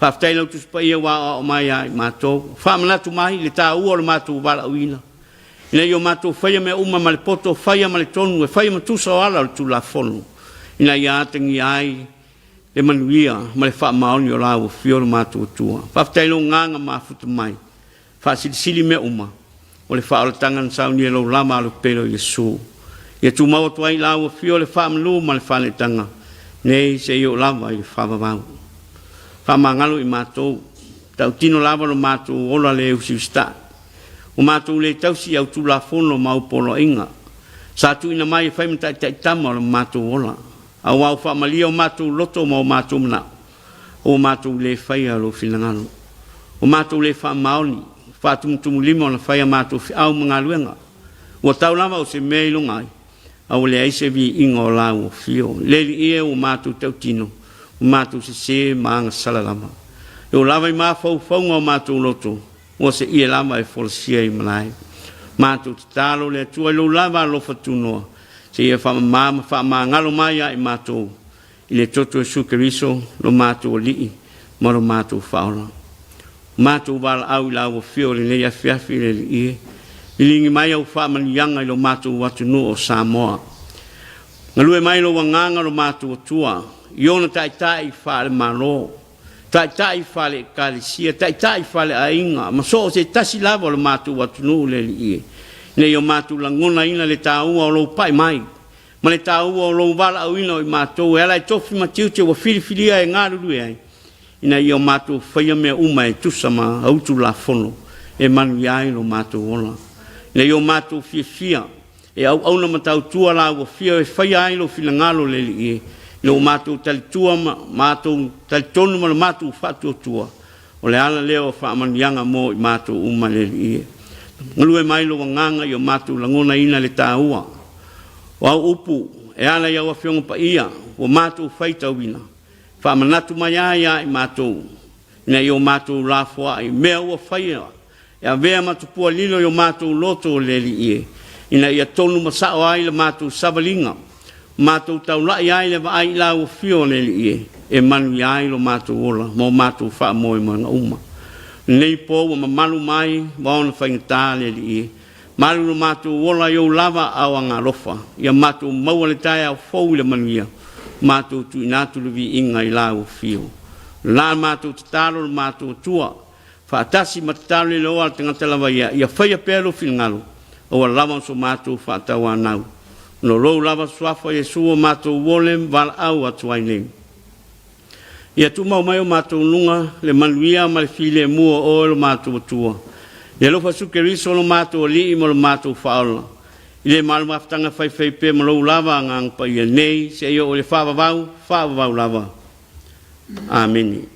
Faafetai i lau Tusi Paia ua aoao mai ia i matou, faamanatu mai le taua o le matou valaauina, ina ia o matou faia mea uma ma le poto, faia ma le tonu, e faia ma tusa o ala o le Tulafono, ina ia atagia ai le manuia ma le faamaoni o lau afio lo matou Atua. Faafetai i lou agaga mafuta mai, faasilisili mea uma, o le faaolataga na saunia i lou lama alopele o Iesu. Ia tumau atu ai i lau afio le faamalu ma le faaneetaga, nei seia oo lava i le faavavau. Faamagalo i matou, tautino lava lo matou ola le usiusitai. Ua matou le tausi i au Tulafono ma au poloaiga sa tuuina mai e fai ma taitaitama o le matou ola, aua ua faamalie o matou loto ma o matou manao, ua matou le faia lou finagalo. Ua matou le faamaoni, faatumutumulima ona fai a matou feau ma galuega. Ua tau lava o se mea i luga ai, a ua leai se viiga o lau afio. Le Alii e, ua matou tautino, ua matou sese ma agasala lava. E oo lava i mafaufauga o matou loto, Ua seia lava e folasia i malae. Matou tatalo le Atua i lou lava alofa tunoa, seia faamama ma faamagalo mai ia i matou i le toto o Iesu Keriso lo matou Alii ma lo matou Faaola. Matou valaau i lau afio i lenei afiafi le Alii e, liligi mai au faamanuiaga i lo matou atunuu o Samoa. Galue mai lou agaga lo matou Atua i ona taitai faale-Malo, taitai faale-Ekalesia, taitai faale-aiga, ma so o se tasi lava o le matou atunuu le Alii e, ina ia matou lagonaina le taua o lou pai mai, ma le taua o lou valaauina o i matou e ala i tofi ma tiute ua filifilia e galulue ai, ina ia matou faia mea uma e tusa ma au Tulafono e manuia ai lo matou ola. Ina ia o matou fiafia E auauna ma tautua la ua fia e faia ai lou finagalo le Alii e, ina ua matou talitua ma matou talitonu ma le matou faatuatua. O le ala lea o faamanuiaga mo i matou uma le Alii e. Galue mai lou Agaga i o matou lagonaina le taua o au upu e ala i au Afioga Paia ua matou faitauina, faamanatu mai ai ia i matou ina ia o matou lafoai mea ua faia e avea ma tupua lilo i o matou loto o le Alii e, ina ia tonu ma sao ai le matou savaliga, matou taulai ai le vaai i lau afio o le Alii e, e manuia ai lo matou ola ma o matou faamoemoega uma. Lenei po ua mamalu mai ma ona faigata le Alii e, malu lo matou ola i ou lava ao agaalofa, ia matou maua le taeao fou i le manuia, matou tuuina atu le viiga i lau afio. La matou tatalo le matou Atua, Faatasi ma tatalo le iloa a le tagata lava ia, ia faia pea lou finagalo, aua lava so matou faatauanau. No lou lava suafa Iesu o matou ole ma valaau atu ai nei. Ia tumau mai o matou luga le manuia ma le filemu o oe lo matou Atua. Ia alofa Iesu Keriso lo matou Alii ma lo matou Faaola, i le malomafutaga faifai pea ma lou lava Agaga Paia nei seia oo i le faavavau, faavavau lava. Amene.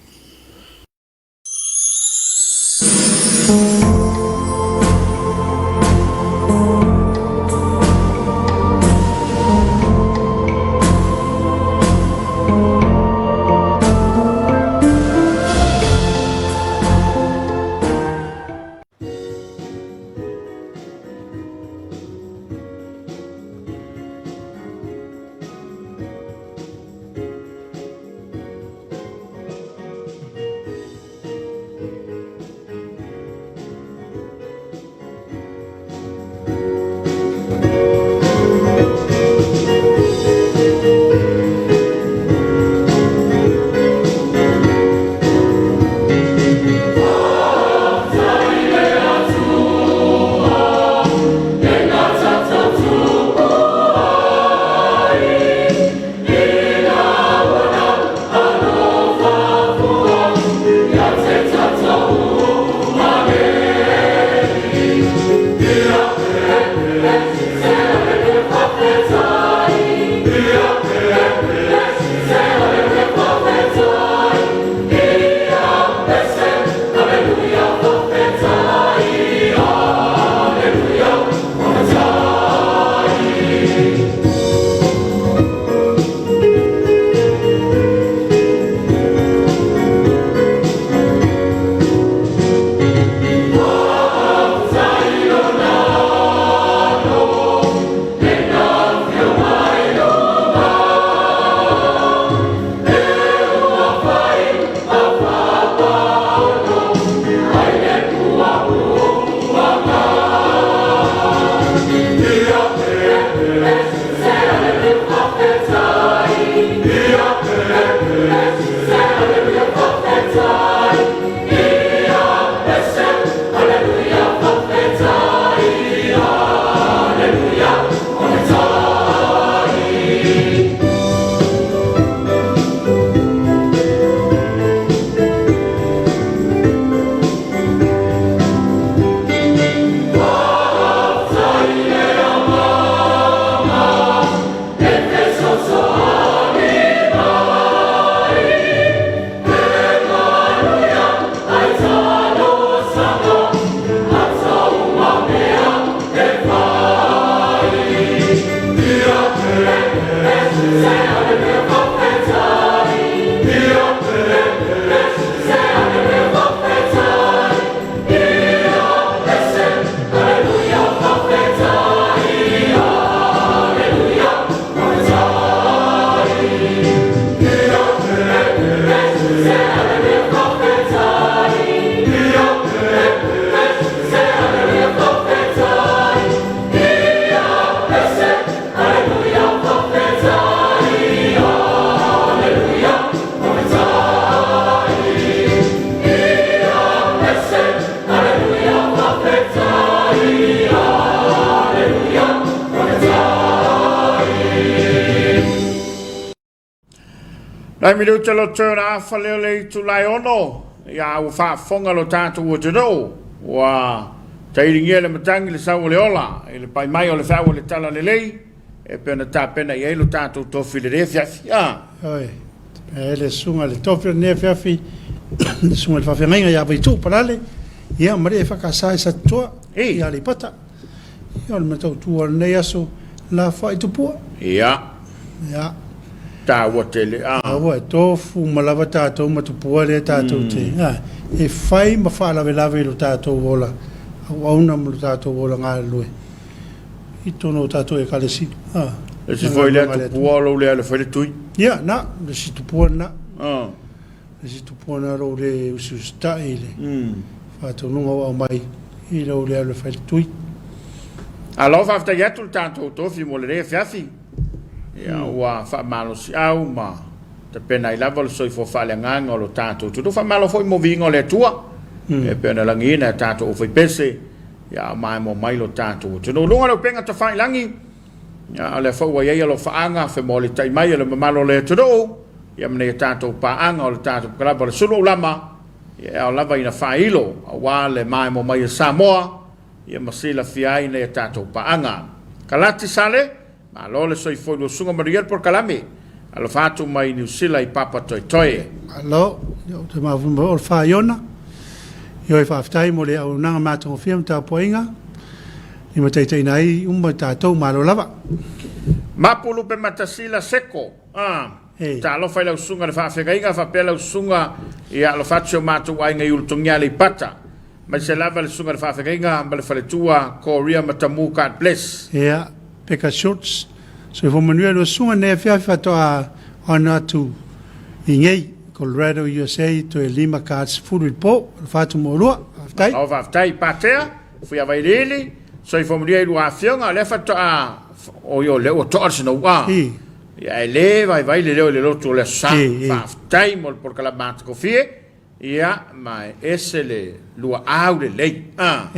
Nai minuta lo toe ona afa lea o le itulai ono, ia ua faafofoga lo tatou atunuu, ua tailigia le matagi le sau o le ola i le pai mai o le feau o le tala lelei, e pei ona tapena i ai lo tatou tofi i lenei afiafi. Oi. E le susuga i le tofi o lenei afiafi, le susuga i le faafeagaiga ia Vaituu Palale, ia ma le EFKS i Satitoa, i Aleipata. Ia o le matautu o lenei aso, lafoai tupua. Ia. Ia. Taua tele. Ah. Taua, e tofu uma lava tatou ma tupua lea tatou te, mm. ah, e fai ma faalavelave i lo tatou ola auauna ma lo tatou ola galulue i totonu o tatou ekalesia. Ah. Le si foi lea tupua o lou lea le fai le tui. Ia, na, le si tupua na. Ah. Le si tupua na lou le usiusitai i le mm. faatonuga ua aumai i lou lea le fai le tui. Alo, faafetai atu le tatou tofi mo lenei afiafi. Ia, ua faamalosiau ma tapena ai lava le soifua faaleagaga o lo tatou atunuu. Faamalo foi mo viiga o le Atua, e pei ona lagiina e tatou aufaipese, ia a o maemo mai lo tatou atunuu. Luga o le upega tafailagi, ia, o lea foi ua i ai alofaaga femolitai mai e le mamalu o le atunuu, ia ma nei a tatou paaga o le tatou kalaba o le Sulu Aulama, ia e ao lava ina faailo aua le maemo mai e Samoa, ia ma silafia ai nei a tatou paaga. Kalati Sale, malo le soifua i lua susuga manuia le polokalame. Alofa atu mai Niu Sila i Papatoetoe. Malo, ia ou te mafuta mai o le Faiona. Ioe faafetai mo le auaunaga matagofie ma tapuaiga limataitaiina ai uma tatou, malo lava. Mapu Lupe Matasila Seko, ah, talofa i lau susuga i le faafeagaiga faapea lau susuga ia alofa atu si o matou aiga i Ulutogia Aleipata. Aemaise lava le susuga i le faafeagaiga ma le faletua Korea Matamu God bless. Ia, Pekka Schultz, soifua manuia lua susuga nei afiafi faatoa ona atu i nei, Colorado, USA, toe 5 ka 10 i le po, alofa atu mo oulua, faafetai. Malo faafetai Patea, Fuiavailiili, soifua manuia i lua afioga, o lea faatoa, oi o lea ua toa le sinou'a. Ia ae le vaivai le leo i le lotu o le Aso Sa. Faafetai mo le polokalame matagofie. Ia, ma e ese le luaau lelei. A.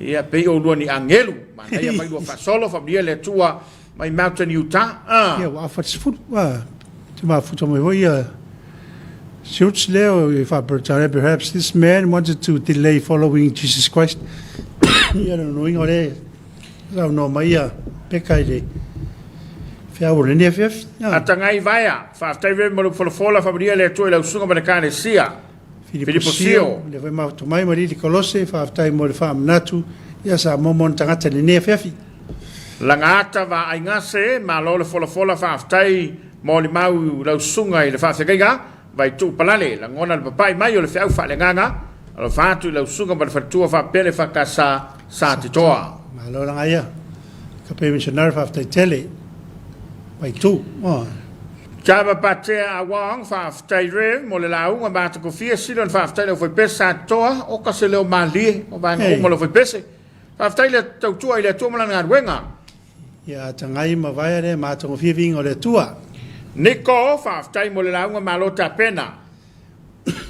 Ia, pei oulua ni agelu. Manaia mai lua faasolo, faamanuia le Atua mai Mountain Utah. A. Ia, ua afa 10. A. Te mafuta mai foi ia Schultz lea o i faa-Peretania, perhaps this man wanted to delay following Jesus Christ. Ia, le nonoiga o lea saunoa mai ia Peka i le feau o lenei afiafi. Atagai Vaea, faafetai Rev mo lou folafola, faamanuia le Atua i lau susuga ma le Ekalesia. Filipo Sio. Lea foi mafuta mai ma Lili Kolose, faafetai mo le faamanatu ia Samoa ma ona tagata i lenei afiafi. Lagaata Vaaigase, malo le folafola, faafetai molimau i lau susuga i le faafeagaiga. Vaituu Palale, lagona le papai mai o le feau faaleagaga, alofa atu i lau susuga ma le faletua faapea le EFKS Satitoa. Malo lagaia. Kape Missionary faafetai tele. Vaituu. Oh. Java Patea Awang, faafetai Rev mo le lauga matagofie, sili ona faafetai le aufaipese Satitoa, oka se leo malie o vaega uma o le aufaipese. Faafetai le tautua i le Atua ma lana galuega. Ia atagai ma vaea le matagofie viiga o le Atua. Niko, faafetai mo le lauga malo tapena.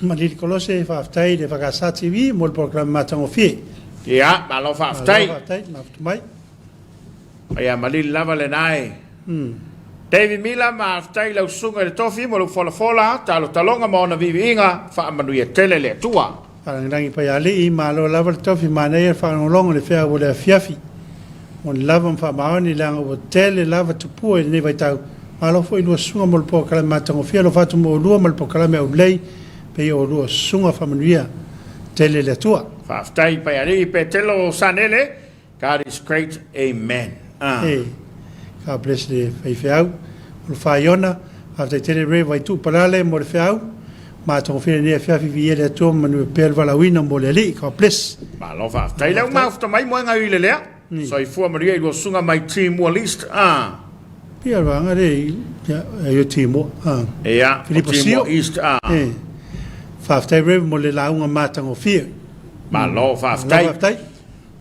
Malili Kolose, faafetai i le EFKS TV mo le polokalame matagofie. Ia, malo faafetai. Malo faafetai, mafuta mai. Ia, malili lava lena e. Davy Mila, faafetai i lau susuga i le tofi mo lou folafola, talotaloga ma ona viiviiga, faamanuia tele le Atua. Faalagilagi Paialii, malo lava le tofi, manaia le faalogologo i le feau o le afiafi. Moni lava ma faamaoni leaga ua tele lava tupua i lenei vaitau. Malo foi lua susuga mo le polokalame matagofie alofa atu mo oulua ma le polokalame aulelei pei o oulua susuga faamanuia tele le Atua. Faafetai Paialii Petelo Sanele God is great amen ah. Hey, God bless le faifeau o le Faiona. Faafetai tele Rev Vaituu Palale mo le feau. Matagofie lenei afiafi viia le Atua ma manuia pea le valaauina mo le Alii. God bless. Malo faafetai. Lea ua mafuta mai moega i le lea. Soifua manuia i lua susuga mai Timor Leste ah. Pia vaega le i o Timor ah. Ia, o Timor East ah. Eh. Faafetai Rev mo le lauga matagofie. Malo faafetai. Malo faafetai.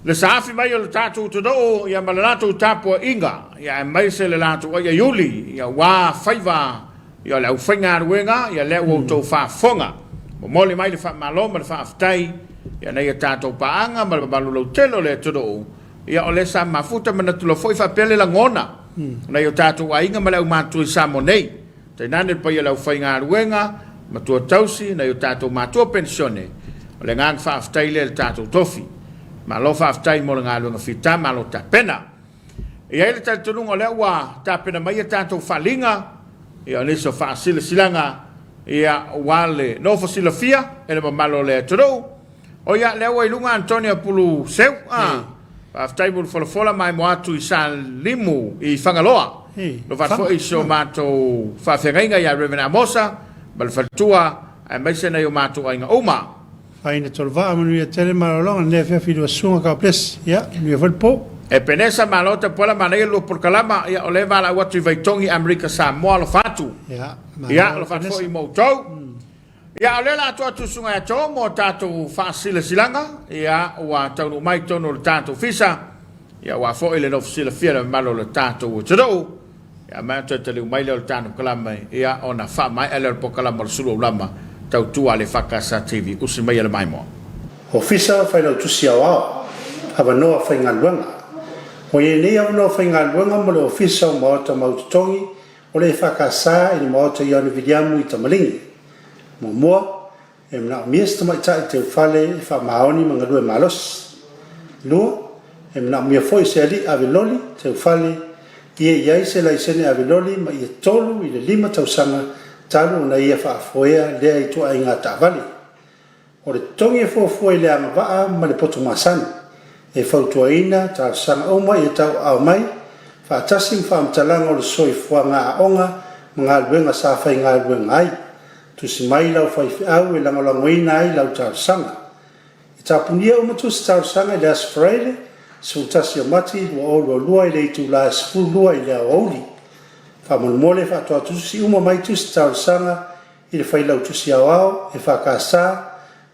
Le saafi mai o le tatou atunuu ia ma le latou tapuaiga, ia aemaise le latou aiaiuli, ia aua faiva ia o le aufaigaluega, ia lea ua outou faafofoga. Momoli mai le faamalo ma le faafetai ia nai a tatou paaga ma le mamalu lautele o le atunuu, ia o lea sa mafuta manatu loa foi faapea le lagona o nai o tatou aiga ma le aumatutua i Samoa nei. Tainane le paia o le aufaigaluega, matua tausi, nai o tatou matua penisione. O le agaga faafetai lea i le tatou tofi. Malo faafetai mo le galuega fita, malo tapena. E i ai le talitonuga o lea ua tapena mai a tatou faaaliga, ia o nisi o faasilasilaga. Ia, ua le nofo silafia e le mamalu o le atunuu. O ia, lea ua i luga Antonio Pulu Seu. Ah, faafetai mo le folafola maimoa atu i Salimu i Fagaloa. Lo fatu foi i si o matou faafeagaiga ia Reverend Amosa ma le faletua aemaise nai o matou aiga uma. Faina Tolvaa, manuia tele malologa lenei afiafi i lua susuga, God bless. Ia, manuia foi le po. Epenesa malo tapuala manaia lua polokalama ia o lea valaau atu i Vaitogi Amerika Samoa alofa atu. Ia, malo Ia alofa atu Epenesa. foi mo outou. Ia o lea la atu atu susuga ia Joe mo tatou faasilasilaga ia ua taunuu mai totonu o le tatou fisa ia aua foi le nofo silafia le mamalu o le tatou atunuu. Ia ma toe taliu mai lea o le tanu kalama ia ona faamaea lea o le polokalama o le sulu aulama tautua a le EFKS TV. Usi maia le maimoa. Ofisa Failautusi Aoao, Avanoa Faigaluega. Ua i ai nei avanoa faigaluega mo le Ofisa o Maota Mau Totogi o le EFKS i le Maota Ioane Viliamu i Tamaligi. Muamua, E manaomia se tamaitai teufale e faamaoni ma galue malosi. 2, E manaomia foi se alii ave loli teufale ia i ai se laisene ave loli ma ia 3 i le 5 tausaga talu ona ia faafoea lea ituaiga taavale. O le totogi e fuafua i le agavaa ma le poto masani. E fautuaina talosaga uma ia tauaao mai, faatasi ma faamatalaga o le soifuaga aoga ma galuega sa faigaluega ai. Tusi mai lau faifeau e lagolagoina ai lau talosaga. E tapunia uma tusi talosaga i le Aso Faraile, 11 o Mati 2022 i le itula e 12 i le aoauli. Faamolemole faatoa tusi uma mai tusi talosaga i le Failautusi Aoao, EFKS,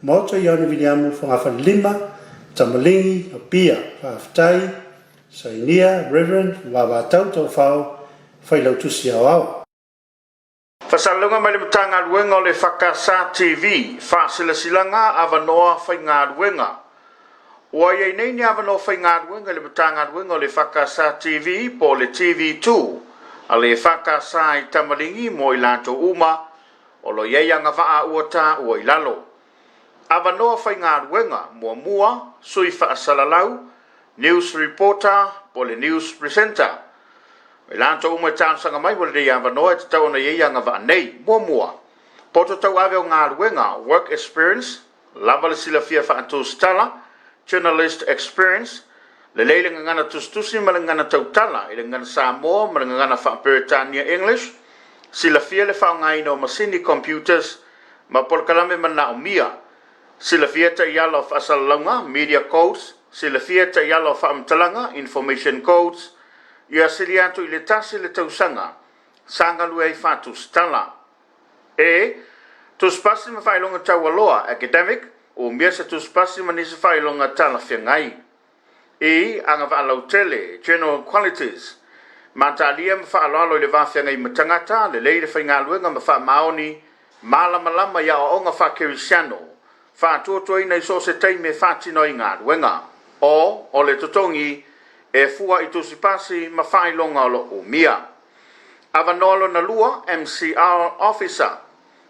Maota Ioane Viliamu, Fogafale 5, Tamaligi, Apia. Faafetai. Sainia Rev. Vavatau Taufao, Failautusi Aoao. Faasalasalauga mai le Matagaluega o le EFKS TV, Faasilasilaga Avanoa Faigaluega. Ua i ai nei ni avanoa faigaluega i le Matagaluega o le EFKS TV po o le TV2 a le EFKS i Tamaligi mo i latou uma o lo o i ai agavaa ua taua i lalo. Avanoa faigaluega, muamua, sui faasalalau, news reporter po o le news presenter. O i latou uma e talosaga mai mo lenei avanoa e tatau ona i ai agavaa nei. Muamua, poto tauave o galuega, work experience, lava le silafia faatusitala, journalist experience, lelei le gagana tusitusi ma le gagana tautala i le gagana Samoa ma le gagana faa-Peretania English, silafia le faaaogaina o masini computers ma polokalame manaomia, silafia taiala o faasalalauga, media codes, silafia taiala o faamatalaga, information codes, ia sili atu i le tasi le tausaga sa galue ai faatusitala. E. Tusipasi ma faailoga taualoa, academic, umia se tusipasi ma nisi faailoga talafeagai. Ii, Agavaa lautele, general qualities, Matalia ma faaaloalo i le va feagai ma tagata, lelei le faigaluega ma faamaoni, malamalama i aoaoga faakerisiano, faatuatuaina i so o se taimi e faatino ai galuega. O O le totogi e fua i tusipasi ma faailoga o lo o umia. Avanoa lona lua, MCR Officer,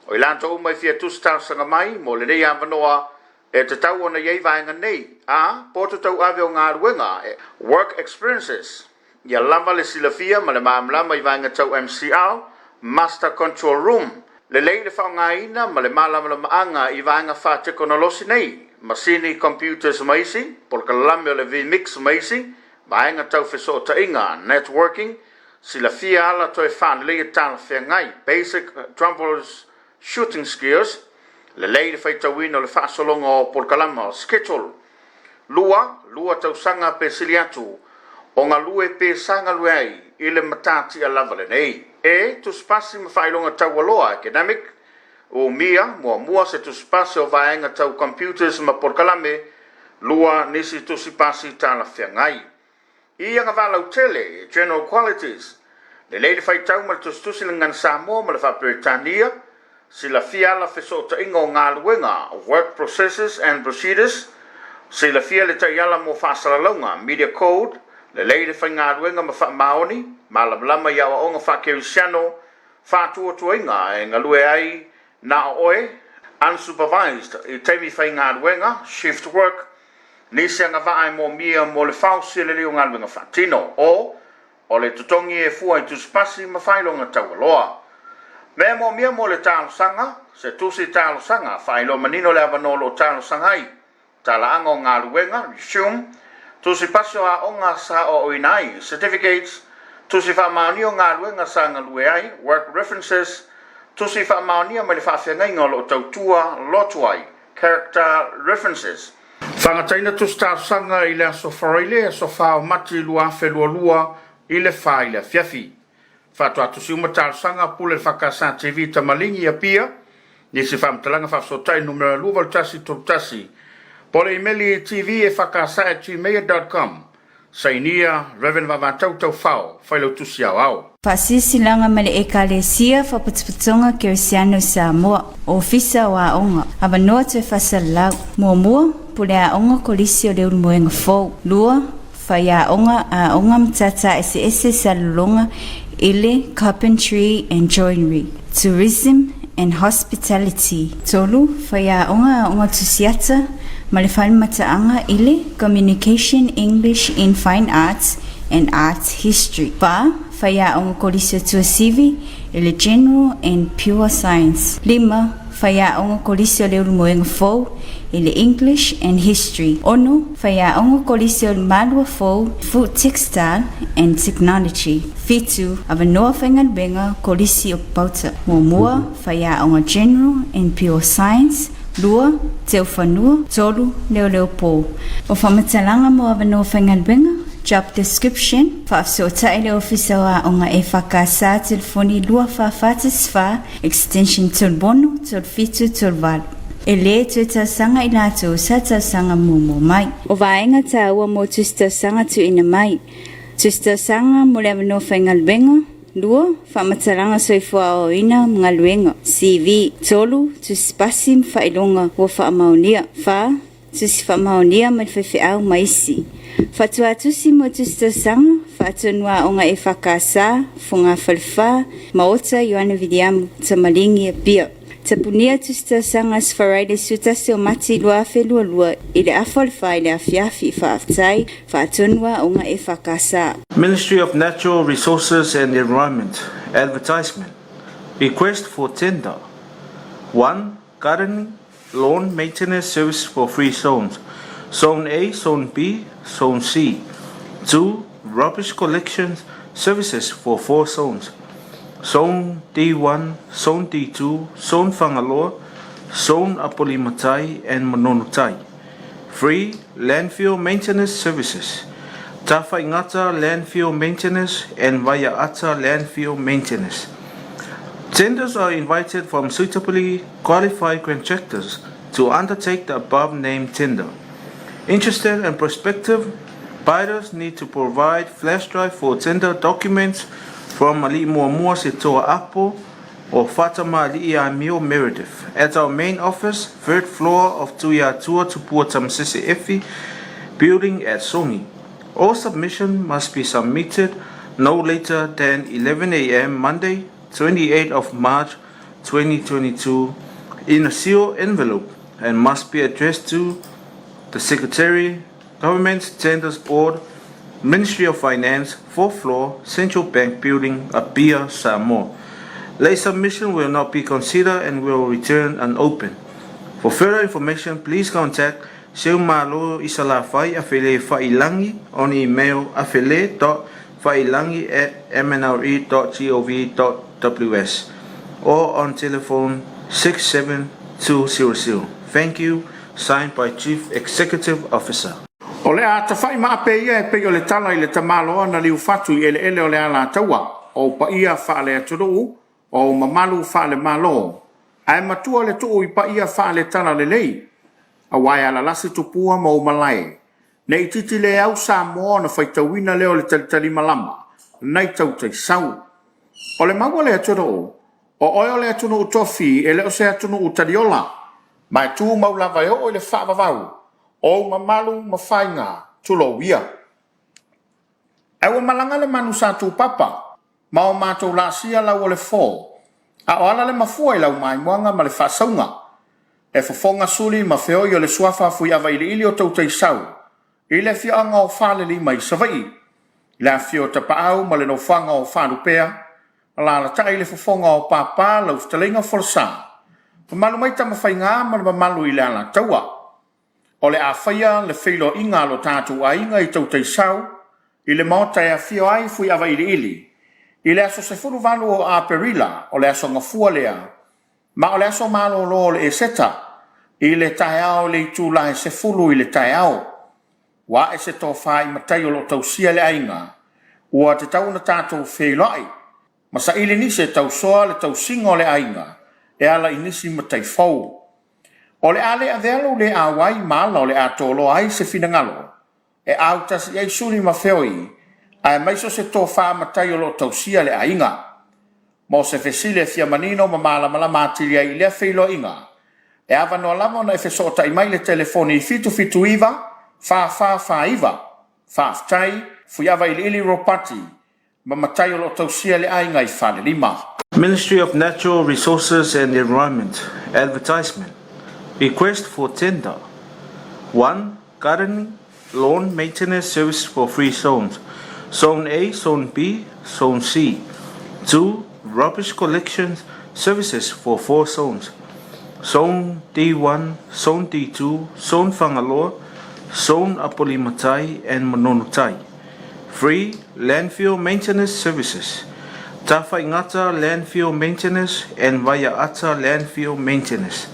O i latou uma e fia tusi talosaga mai mo lenei avanoa E tatau ona i ai vaega nei, a. Poto tauave o galuega, work experiences, ia lava le silafia ma le malamalama i vaega tau MCR, Master Control Room, lelei le faaaogaina ma le malamalamaaga i vaega faatekonolosi nei, masini, computers ma isi, polokalame o le vMix ma isi, vaega tau fesootaiga, networking, silafia ala toe faaleleia talafeagai, basic troubles Shooting skills, lelei le faitauina o le faasologa o polokalama, schedule. 2, lua tausaga pe sili atu o galue pe sa galue ai i le matatia lava lenei. E. Tusipasi ma faailoga taualoa, academic, umia, muamua se tusipasi o vaega tau computers ma polokalame, 2 nisi tusipasi talafeagai. I agavaa lautele, general qualities, lelei le faitau ma le tusitusi i le gagana Samoa ma le faa-Peretania, silafia ala fesootaiga o galuega, work processes and procedures, silafia le taiala mo faasalalauga, media code, lelei le faigaluega ma faamaoni, malamalama i aoaoga faa-kerisiano, faatuatuaina e galue ai na o oe, unsupervised, i taimi faigaluega, shift work, Nisi agavaa e moomia mo le faosi o lelei o galuega faatino, o O le totogi e fua i tusipasi ma faailoga taualoa. Mea moomia mo le talosaga, Se tusi talosaga, faailoa manino le avanoa o lo o talosaga ai, talaaga o galuega, resume, tusi pasi o aoga sa aoaoina ai, certificates, tusi faamaonia o galuega sa galue ai, work references, tusi faamaonia mai le faafeagaiga o lo o tautua lotu ai, character references. Faagataina tusi talosaga i le aso Faraile, aso 4 o Mati 2022 i le 4 i le afiafi. Faatoa tusi uma talosaga pule le FKS TV Tamaligi Apia, nisi faamatalaga faafesootai numera 28131 po o le imeli tvfks@gmail.com. Sainia Rev. Vavatau Taufao, Failautusi Aoao. Faasilasilaga ma le Ekalesia Faapotopotoga Kerisiano i Samoa, Ofisa o Aoga, Avanoa Toe Faasalalau, Muamua, Pule Aoga Kolisi o Leulumoega Fou, Lua, Faiaoga Aoga Matata Eseese Salelologa i le Carpentry and Joinery, Tourism and Hospitality. Tolu, Faiaoga Aoga Tusiata ma le Fale Mataaga i le Communication English in Fine Arts and Art History. Fa, Faiaoga Kolisi o Tuasivi i le General and Pure Science. Lima, Faiaoga Kolisi o Leulumoega Fou i le English and History. Ono, Faiaoga Kolisi o Malua Fou, Food Textile and Technology. Fitu, Avanoa Faigaluega Kolisi o Papauta. Muamua, Faiaoga General and Pure Science. Lua, Teufanua. Tolu, Leoleo Po. O faamatalaga mo avanoa faigaluega, Job description, Faafesootai le Ofisa o Aoga EFKS telefoni 2444 Extension 36 37 38. E lē toe tausaga i latou sa tausaga muamua mai. O vaega tāua mō tusi tausaga tuuina mai. Tusi tausaga mo le avanoa faigaluega, 2, Faamatalaga soifua aoaoina ma galuega, CV, 3, Tusi pasi ma faailoga ua faamaonia, 4, Tusi faamaonia mai le faifeau ma isi. Faatuatusi mo tusi tausaga, faatonu aoga EFKS, Fogafalefa, Maota Ioane Viliamu, Tamaligi, Apia. Tapunia tusi tausaga Aso Faraile 11 o Mati 2022 i le afa o le fa i le afiafi. Faafetai, faatonu aoga EFKS. Ministry of Natural Resources and Environment Advertisement Request for tender 1. Gardening Lawn Maintenance Service for three zones Zone A, Zone B, Zone C 2. Rubbish Collection Services for four zones Zone D1, Zone D2, Zone Fangaloa, Zone Apolimatai, and Manonotai. 3. Landfill Maintenance Services Tawhaingata Landfill Maintenance and Vaiaata Landfill Maintenance. Tenders are invited from suitably qualified contractors to undertake the above named tender. Interested and prospective buyers need to provide flash drive for tender documents from Ali Muamua Setoa Apo or Fatama Ali'i Amio Meredith at our main office, third floor of Tuiatua Tupua Tamasese Efi building at Songi. All submission must be submitted no later than 11 a.m. Monday, 28 of March 2022 in a sealed envelope and must be addressed to the Secretary, Government Tenders Board, Ministry of Finance, fourth floor, Central Bank Building, Apia, Samoa. Late submission will not be considered and will return unopened. For further information, please contact Seumalo Isalafai Afele Failangi on email afele.failangi at mnre.gov.ws or on telephone 67200. Thank you. Signed by Chief Executive Officer. O le a tafai maape ia e pei o le tala i le tamaloa na liufatu i eleele o le Alataua, o ou paia faale-atunuu, o ou mamalu faale-Malo, ae matua le tuu i paia faale-talalelei, aua e alalasi tupua ma ou malae, ne i titi le au Samoa ona faitauina lea o le talitalimalama nai tautaisau. O le mau a le atunuu, o oe o le atunuu tofi e le o se atunuu taliola, ma e tumau lava e oo i le faavavau o ou mamalu ma faiga, tulou ia. Ae ua malaga le manu sa tupapa ma o matou laasia lau o le fo, a o ala le mafua i lau maimoaga ma le faasauga. E fofoga suli ma feoi o le suafa Fuiavailiili o Tautaisau i le afioaga o Falelima i Savaii, i le afifio o Tapaau ma le nofoaga o Faalupea, Alaalatai le fofoga o Papa lau fetalaiga Folasa. Mamalu mai Tamafaiga ma le mamalu i le Alataua. O le a faia le feiloaiga a lo tatou aiga i Tautaisau i le maota e afio ai Fuiava Iliili i le aso 18 o Aperila, o le aso Gafua lea, ma o le aso malolo o le Eseta, i le taeao i le itula e 10 i le taeao. Ua ae se tofa i matai o lo o tausia le aiga, ua tatau ona tatou feiloai ma saili nisi e tausoa le tausiga o le aiga e ala i nisi matai fou. O le a le avea lou le auai ma ala o le a toloa ai se finagalo e autasi i ai suli ma feoi, aemaise o se tofa matai o lo o tausia le aiga. Mo se fesili e fia manino ma malamalama atili ai i lea feiloaiga, e avanoa lava ona e fesootai mai i le telefoni 779 4449. Faafetai, Fuiava Iliili Ropati ma matai o lo o tausia le aiga i Falelima. Ministry of Natural Resources and Environment Advertisement Request for tender 1. Gardening Lawn Maintenance Service for three zones Zone A, Zone B, Zone C 2. Rubbish collection services for four zones Zone D1, Zone D2, Zone Fangaloa, Zone Apolimatai and Manonotai 3. Landfill Maintenance Services Tawhaingata Landfill Maintenance and Vaiaata Landfill Maintenance.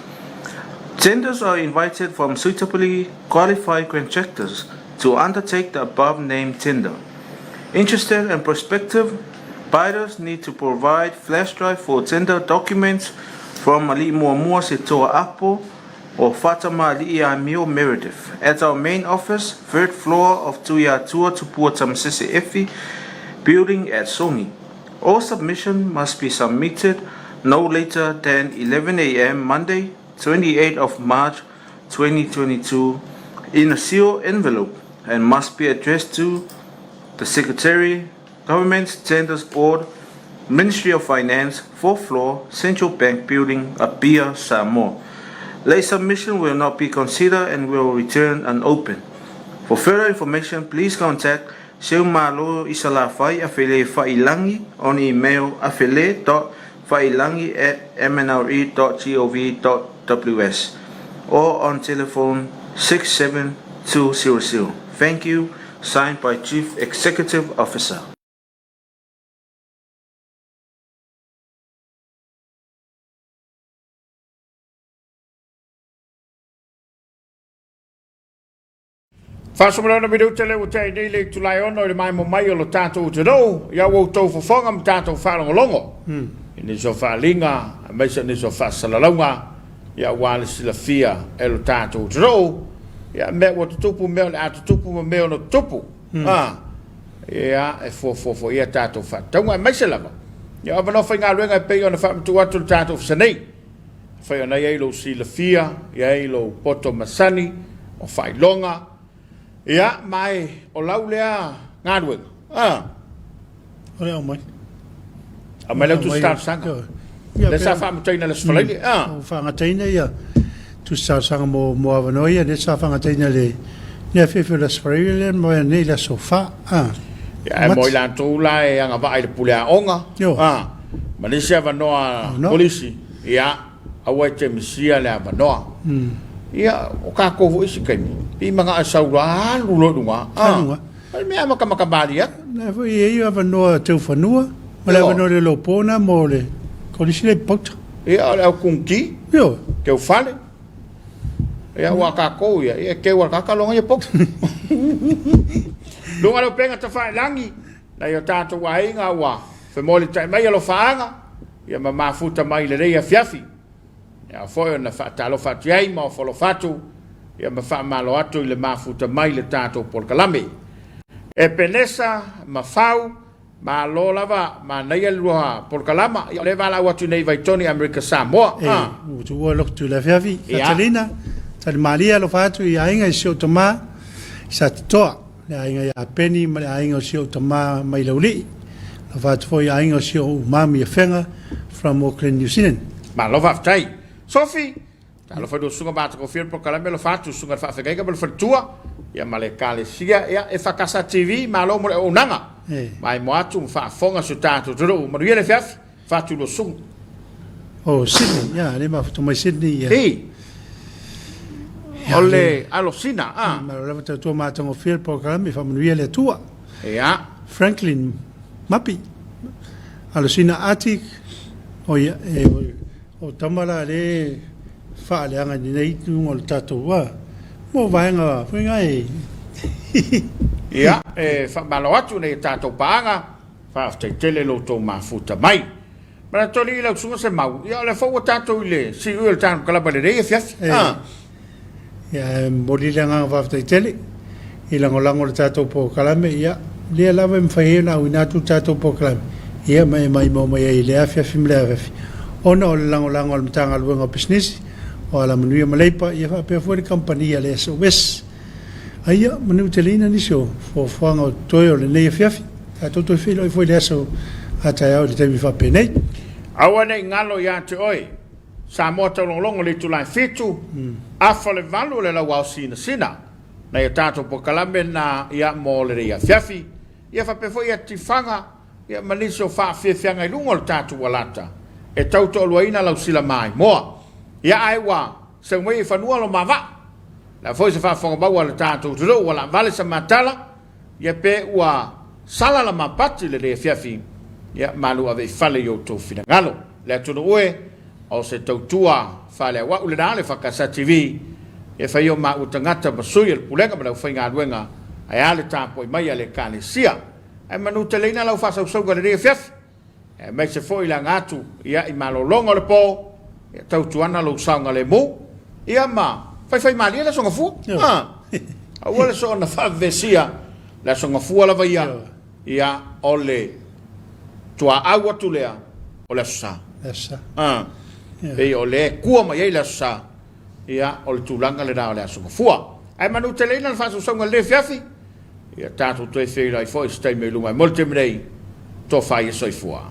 Tenders are invited from suitably qualified contractors to undertake the above named tender. Interested and prospective bidders need to provide flash drive for tender documents from Ali'i Muamua Setoa Apo or Fatama Ali'i Amio Meredith at our main office, third floor of Tuiatua Tupua Tamasese Efi building at Sony. All submission must be submitted no later than 11 a.m. Monday, 28 of March 2022 in a sealed envelope and must be addressed to the Secretary, Government Tenders Board, Ministry of Finance, fourth floor, Central Bank Building, Apia, Samoa. Late submission will not be considered and will return unopened. For further information, please contact Seumalo Isalafai Afele Failangi on email afele.failangi at mnre.gov.ws or on telephone 67200. Thank you. Signed by Chief Executive Officer. Faasomalona minute le ua tea nei le itula e ono i le maemo mai o lo tatou atunuu, ia ua outou fofoga ma tatou faalogologo i nisi o faaaliga aemaise o nisi o faasalalauga ia aua le silafia e lo tatou atunuu, ia mea ua tutupu, mea o le a tutupu ma mea ono tutupu. A, ia e fuafua foi ia tatou faatatauga aemaise lava ia o avanoa faigaluega e pei ona faamatuu atu le tatou ofisa nei. Afai ona i ai lou silafia, i ai lou poto masani o faailoga, ia, ma e o lau lea galuega. A. O le aumai. Aumai lau tusi talosaga. Lea sa faamataina i le Aso Faraile. A. Ua faagataina ia tusi talosaga mo, mo avanoa ia, lea sa faagataina le le afiafi o le Aso Faraile lea ma nei le Aso Fa. A. Ia, ae mo i latou la e agavaa i le pule aoga, a, ma nisi avanoa kolisi, Ia, aua e te misia le avanoa. Ia, o tatou foi isi taimi, pei manao e sau loa, alu loa i luga. Alu luga. O le mea matamata malie atu. Na foi e i ai avanoa teufanua, ma le avanoa le lopo na mo le kolisi le pauta. Ia, o le au kungti, Ioe. teufale. Ia, ua tatou ia, ia e teu a le loga ia pauta. Luga le upega tafailagi, nai o tatou aiga ua femolitai mai alofaaga, ia ma mafuta mai i lenei afiafi. E ao foi ona faatalofa atu i ai ma ofo alofa atu, ia ma faamalo atu i le mafuta mai i le tatou polokalame. Epenesa ma Fau, malo lava, manaia le lua polokalama, ia o lea e valaau atu nei i Vaitoni, Amerika Samoa. E, ua tuua loku i le afiafi. Catalina, Talimalie alofa atu i aiga i si ou tama i Satitoa. le aiga ia Peni ma le aiga o si ou tama mai Laulii. Alofa atu foi i aiga o si ou mami Afega from Auckland, New Zealand. Malo faafetai. Sofi, talofa i lua susuga matagofie le polokalame alofa atu susuga i le faafeagaiga ma le faletua ia ma le ekalesia ia EFKS TV malo mo le auaunaga. Maimoa atu ma faafofoga si o tatou atunuu. Manuia le afiafi, Faatulua Susuga. Oh, Sydney, ia, lea mafuta mai Sydney, ia. I, o le Alosina, a. Malo lava tautua matagofie le polokalame, faamanuia le Atua. Ia. Franklin Mapi, Alosina Arctic, o ia, e, o tama la le faaleaga i lenei luga o le tatou, a, mo vaega foi nga e. Ia, e faamalo atu nei tatou paaga, faafetai tele lo outou mafuta mai. Manatu alii lau susuga Semau, ia o lea foi ua tatou i le siui o le tatou kalaba lelei afiafi. E, ia, e momoli le agaga faafetai tele i lagolago le tatou polokalame, ia, lea lava e mafai ai ona auina atu le tatou polokalame, ia, ma e maimau mai ai i lea afiafi ma lea afiafi, ona o le lagolago a le Matagaluega o Pisinisi, o Alamanuia ma Leipa, ia faapea foi le kamupani a le SOS. Aia, manuteleina nisi o fuafuaga o totoe o lenei afiafi. Tatou toe feiloai foi i le aso a taeao i le taimi faapenei. Aua ne i galo ia te oe, Samoa taulogologo i le itula e 7, afa le 8 o le lauao sinasina. Nai a tatou polokalame na ia mo lenei afiafi, ia faapea foi ia tifaga ia ma nisi o faafiafiaga i luga o le tatou alata e tau toaluaina lau sila maimoa. Ia ae ua seu mai i fanua lo ma vaa. Le a foi se faafofoga maua a le tatou atunuu ua laavale sa matala, ia pe ua sala la mapati lenei afiafi, ia malu ave i fale i outou finagalo. Le atunuu e, o se tautua faaleauau lena le FKS TV e fai o maua tagata ma sui o le pulega ma le aufaigaluega ae a le tapuai mai a le Ekalesia. Ae manuteleina lau faasausauga i lenei afiafi. Aemaise foi le aga atu ia i malologa o le po, ia tautuana lou saogalemu, ia ma faifaimalie le Aso Gafua. Ha! Aua le soona faavevesia le Aso Gafua lava ia, ia o le tuaau atu lea o le Aso Sa. Ha! Pei o lea e kua mai ai le Aso Sa, ia o le tulaga lena o le Aso Gafua. Ae manuteleina le faasausauga i lenei afiafi, Ia tatou toe feiloai foi i se taimi o i luma. E mo le taimi nei, tofa ia soifua.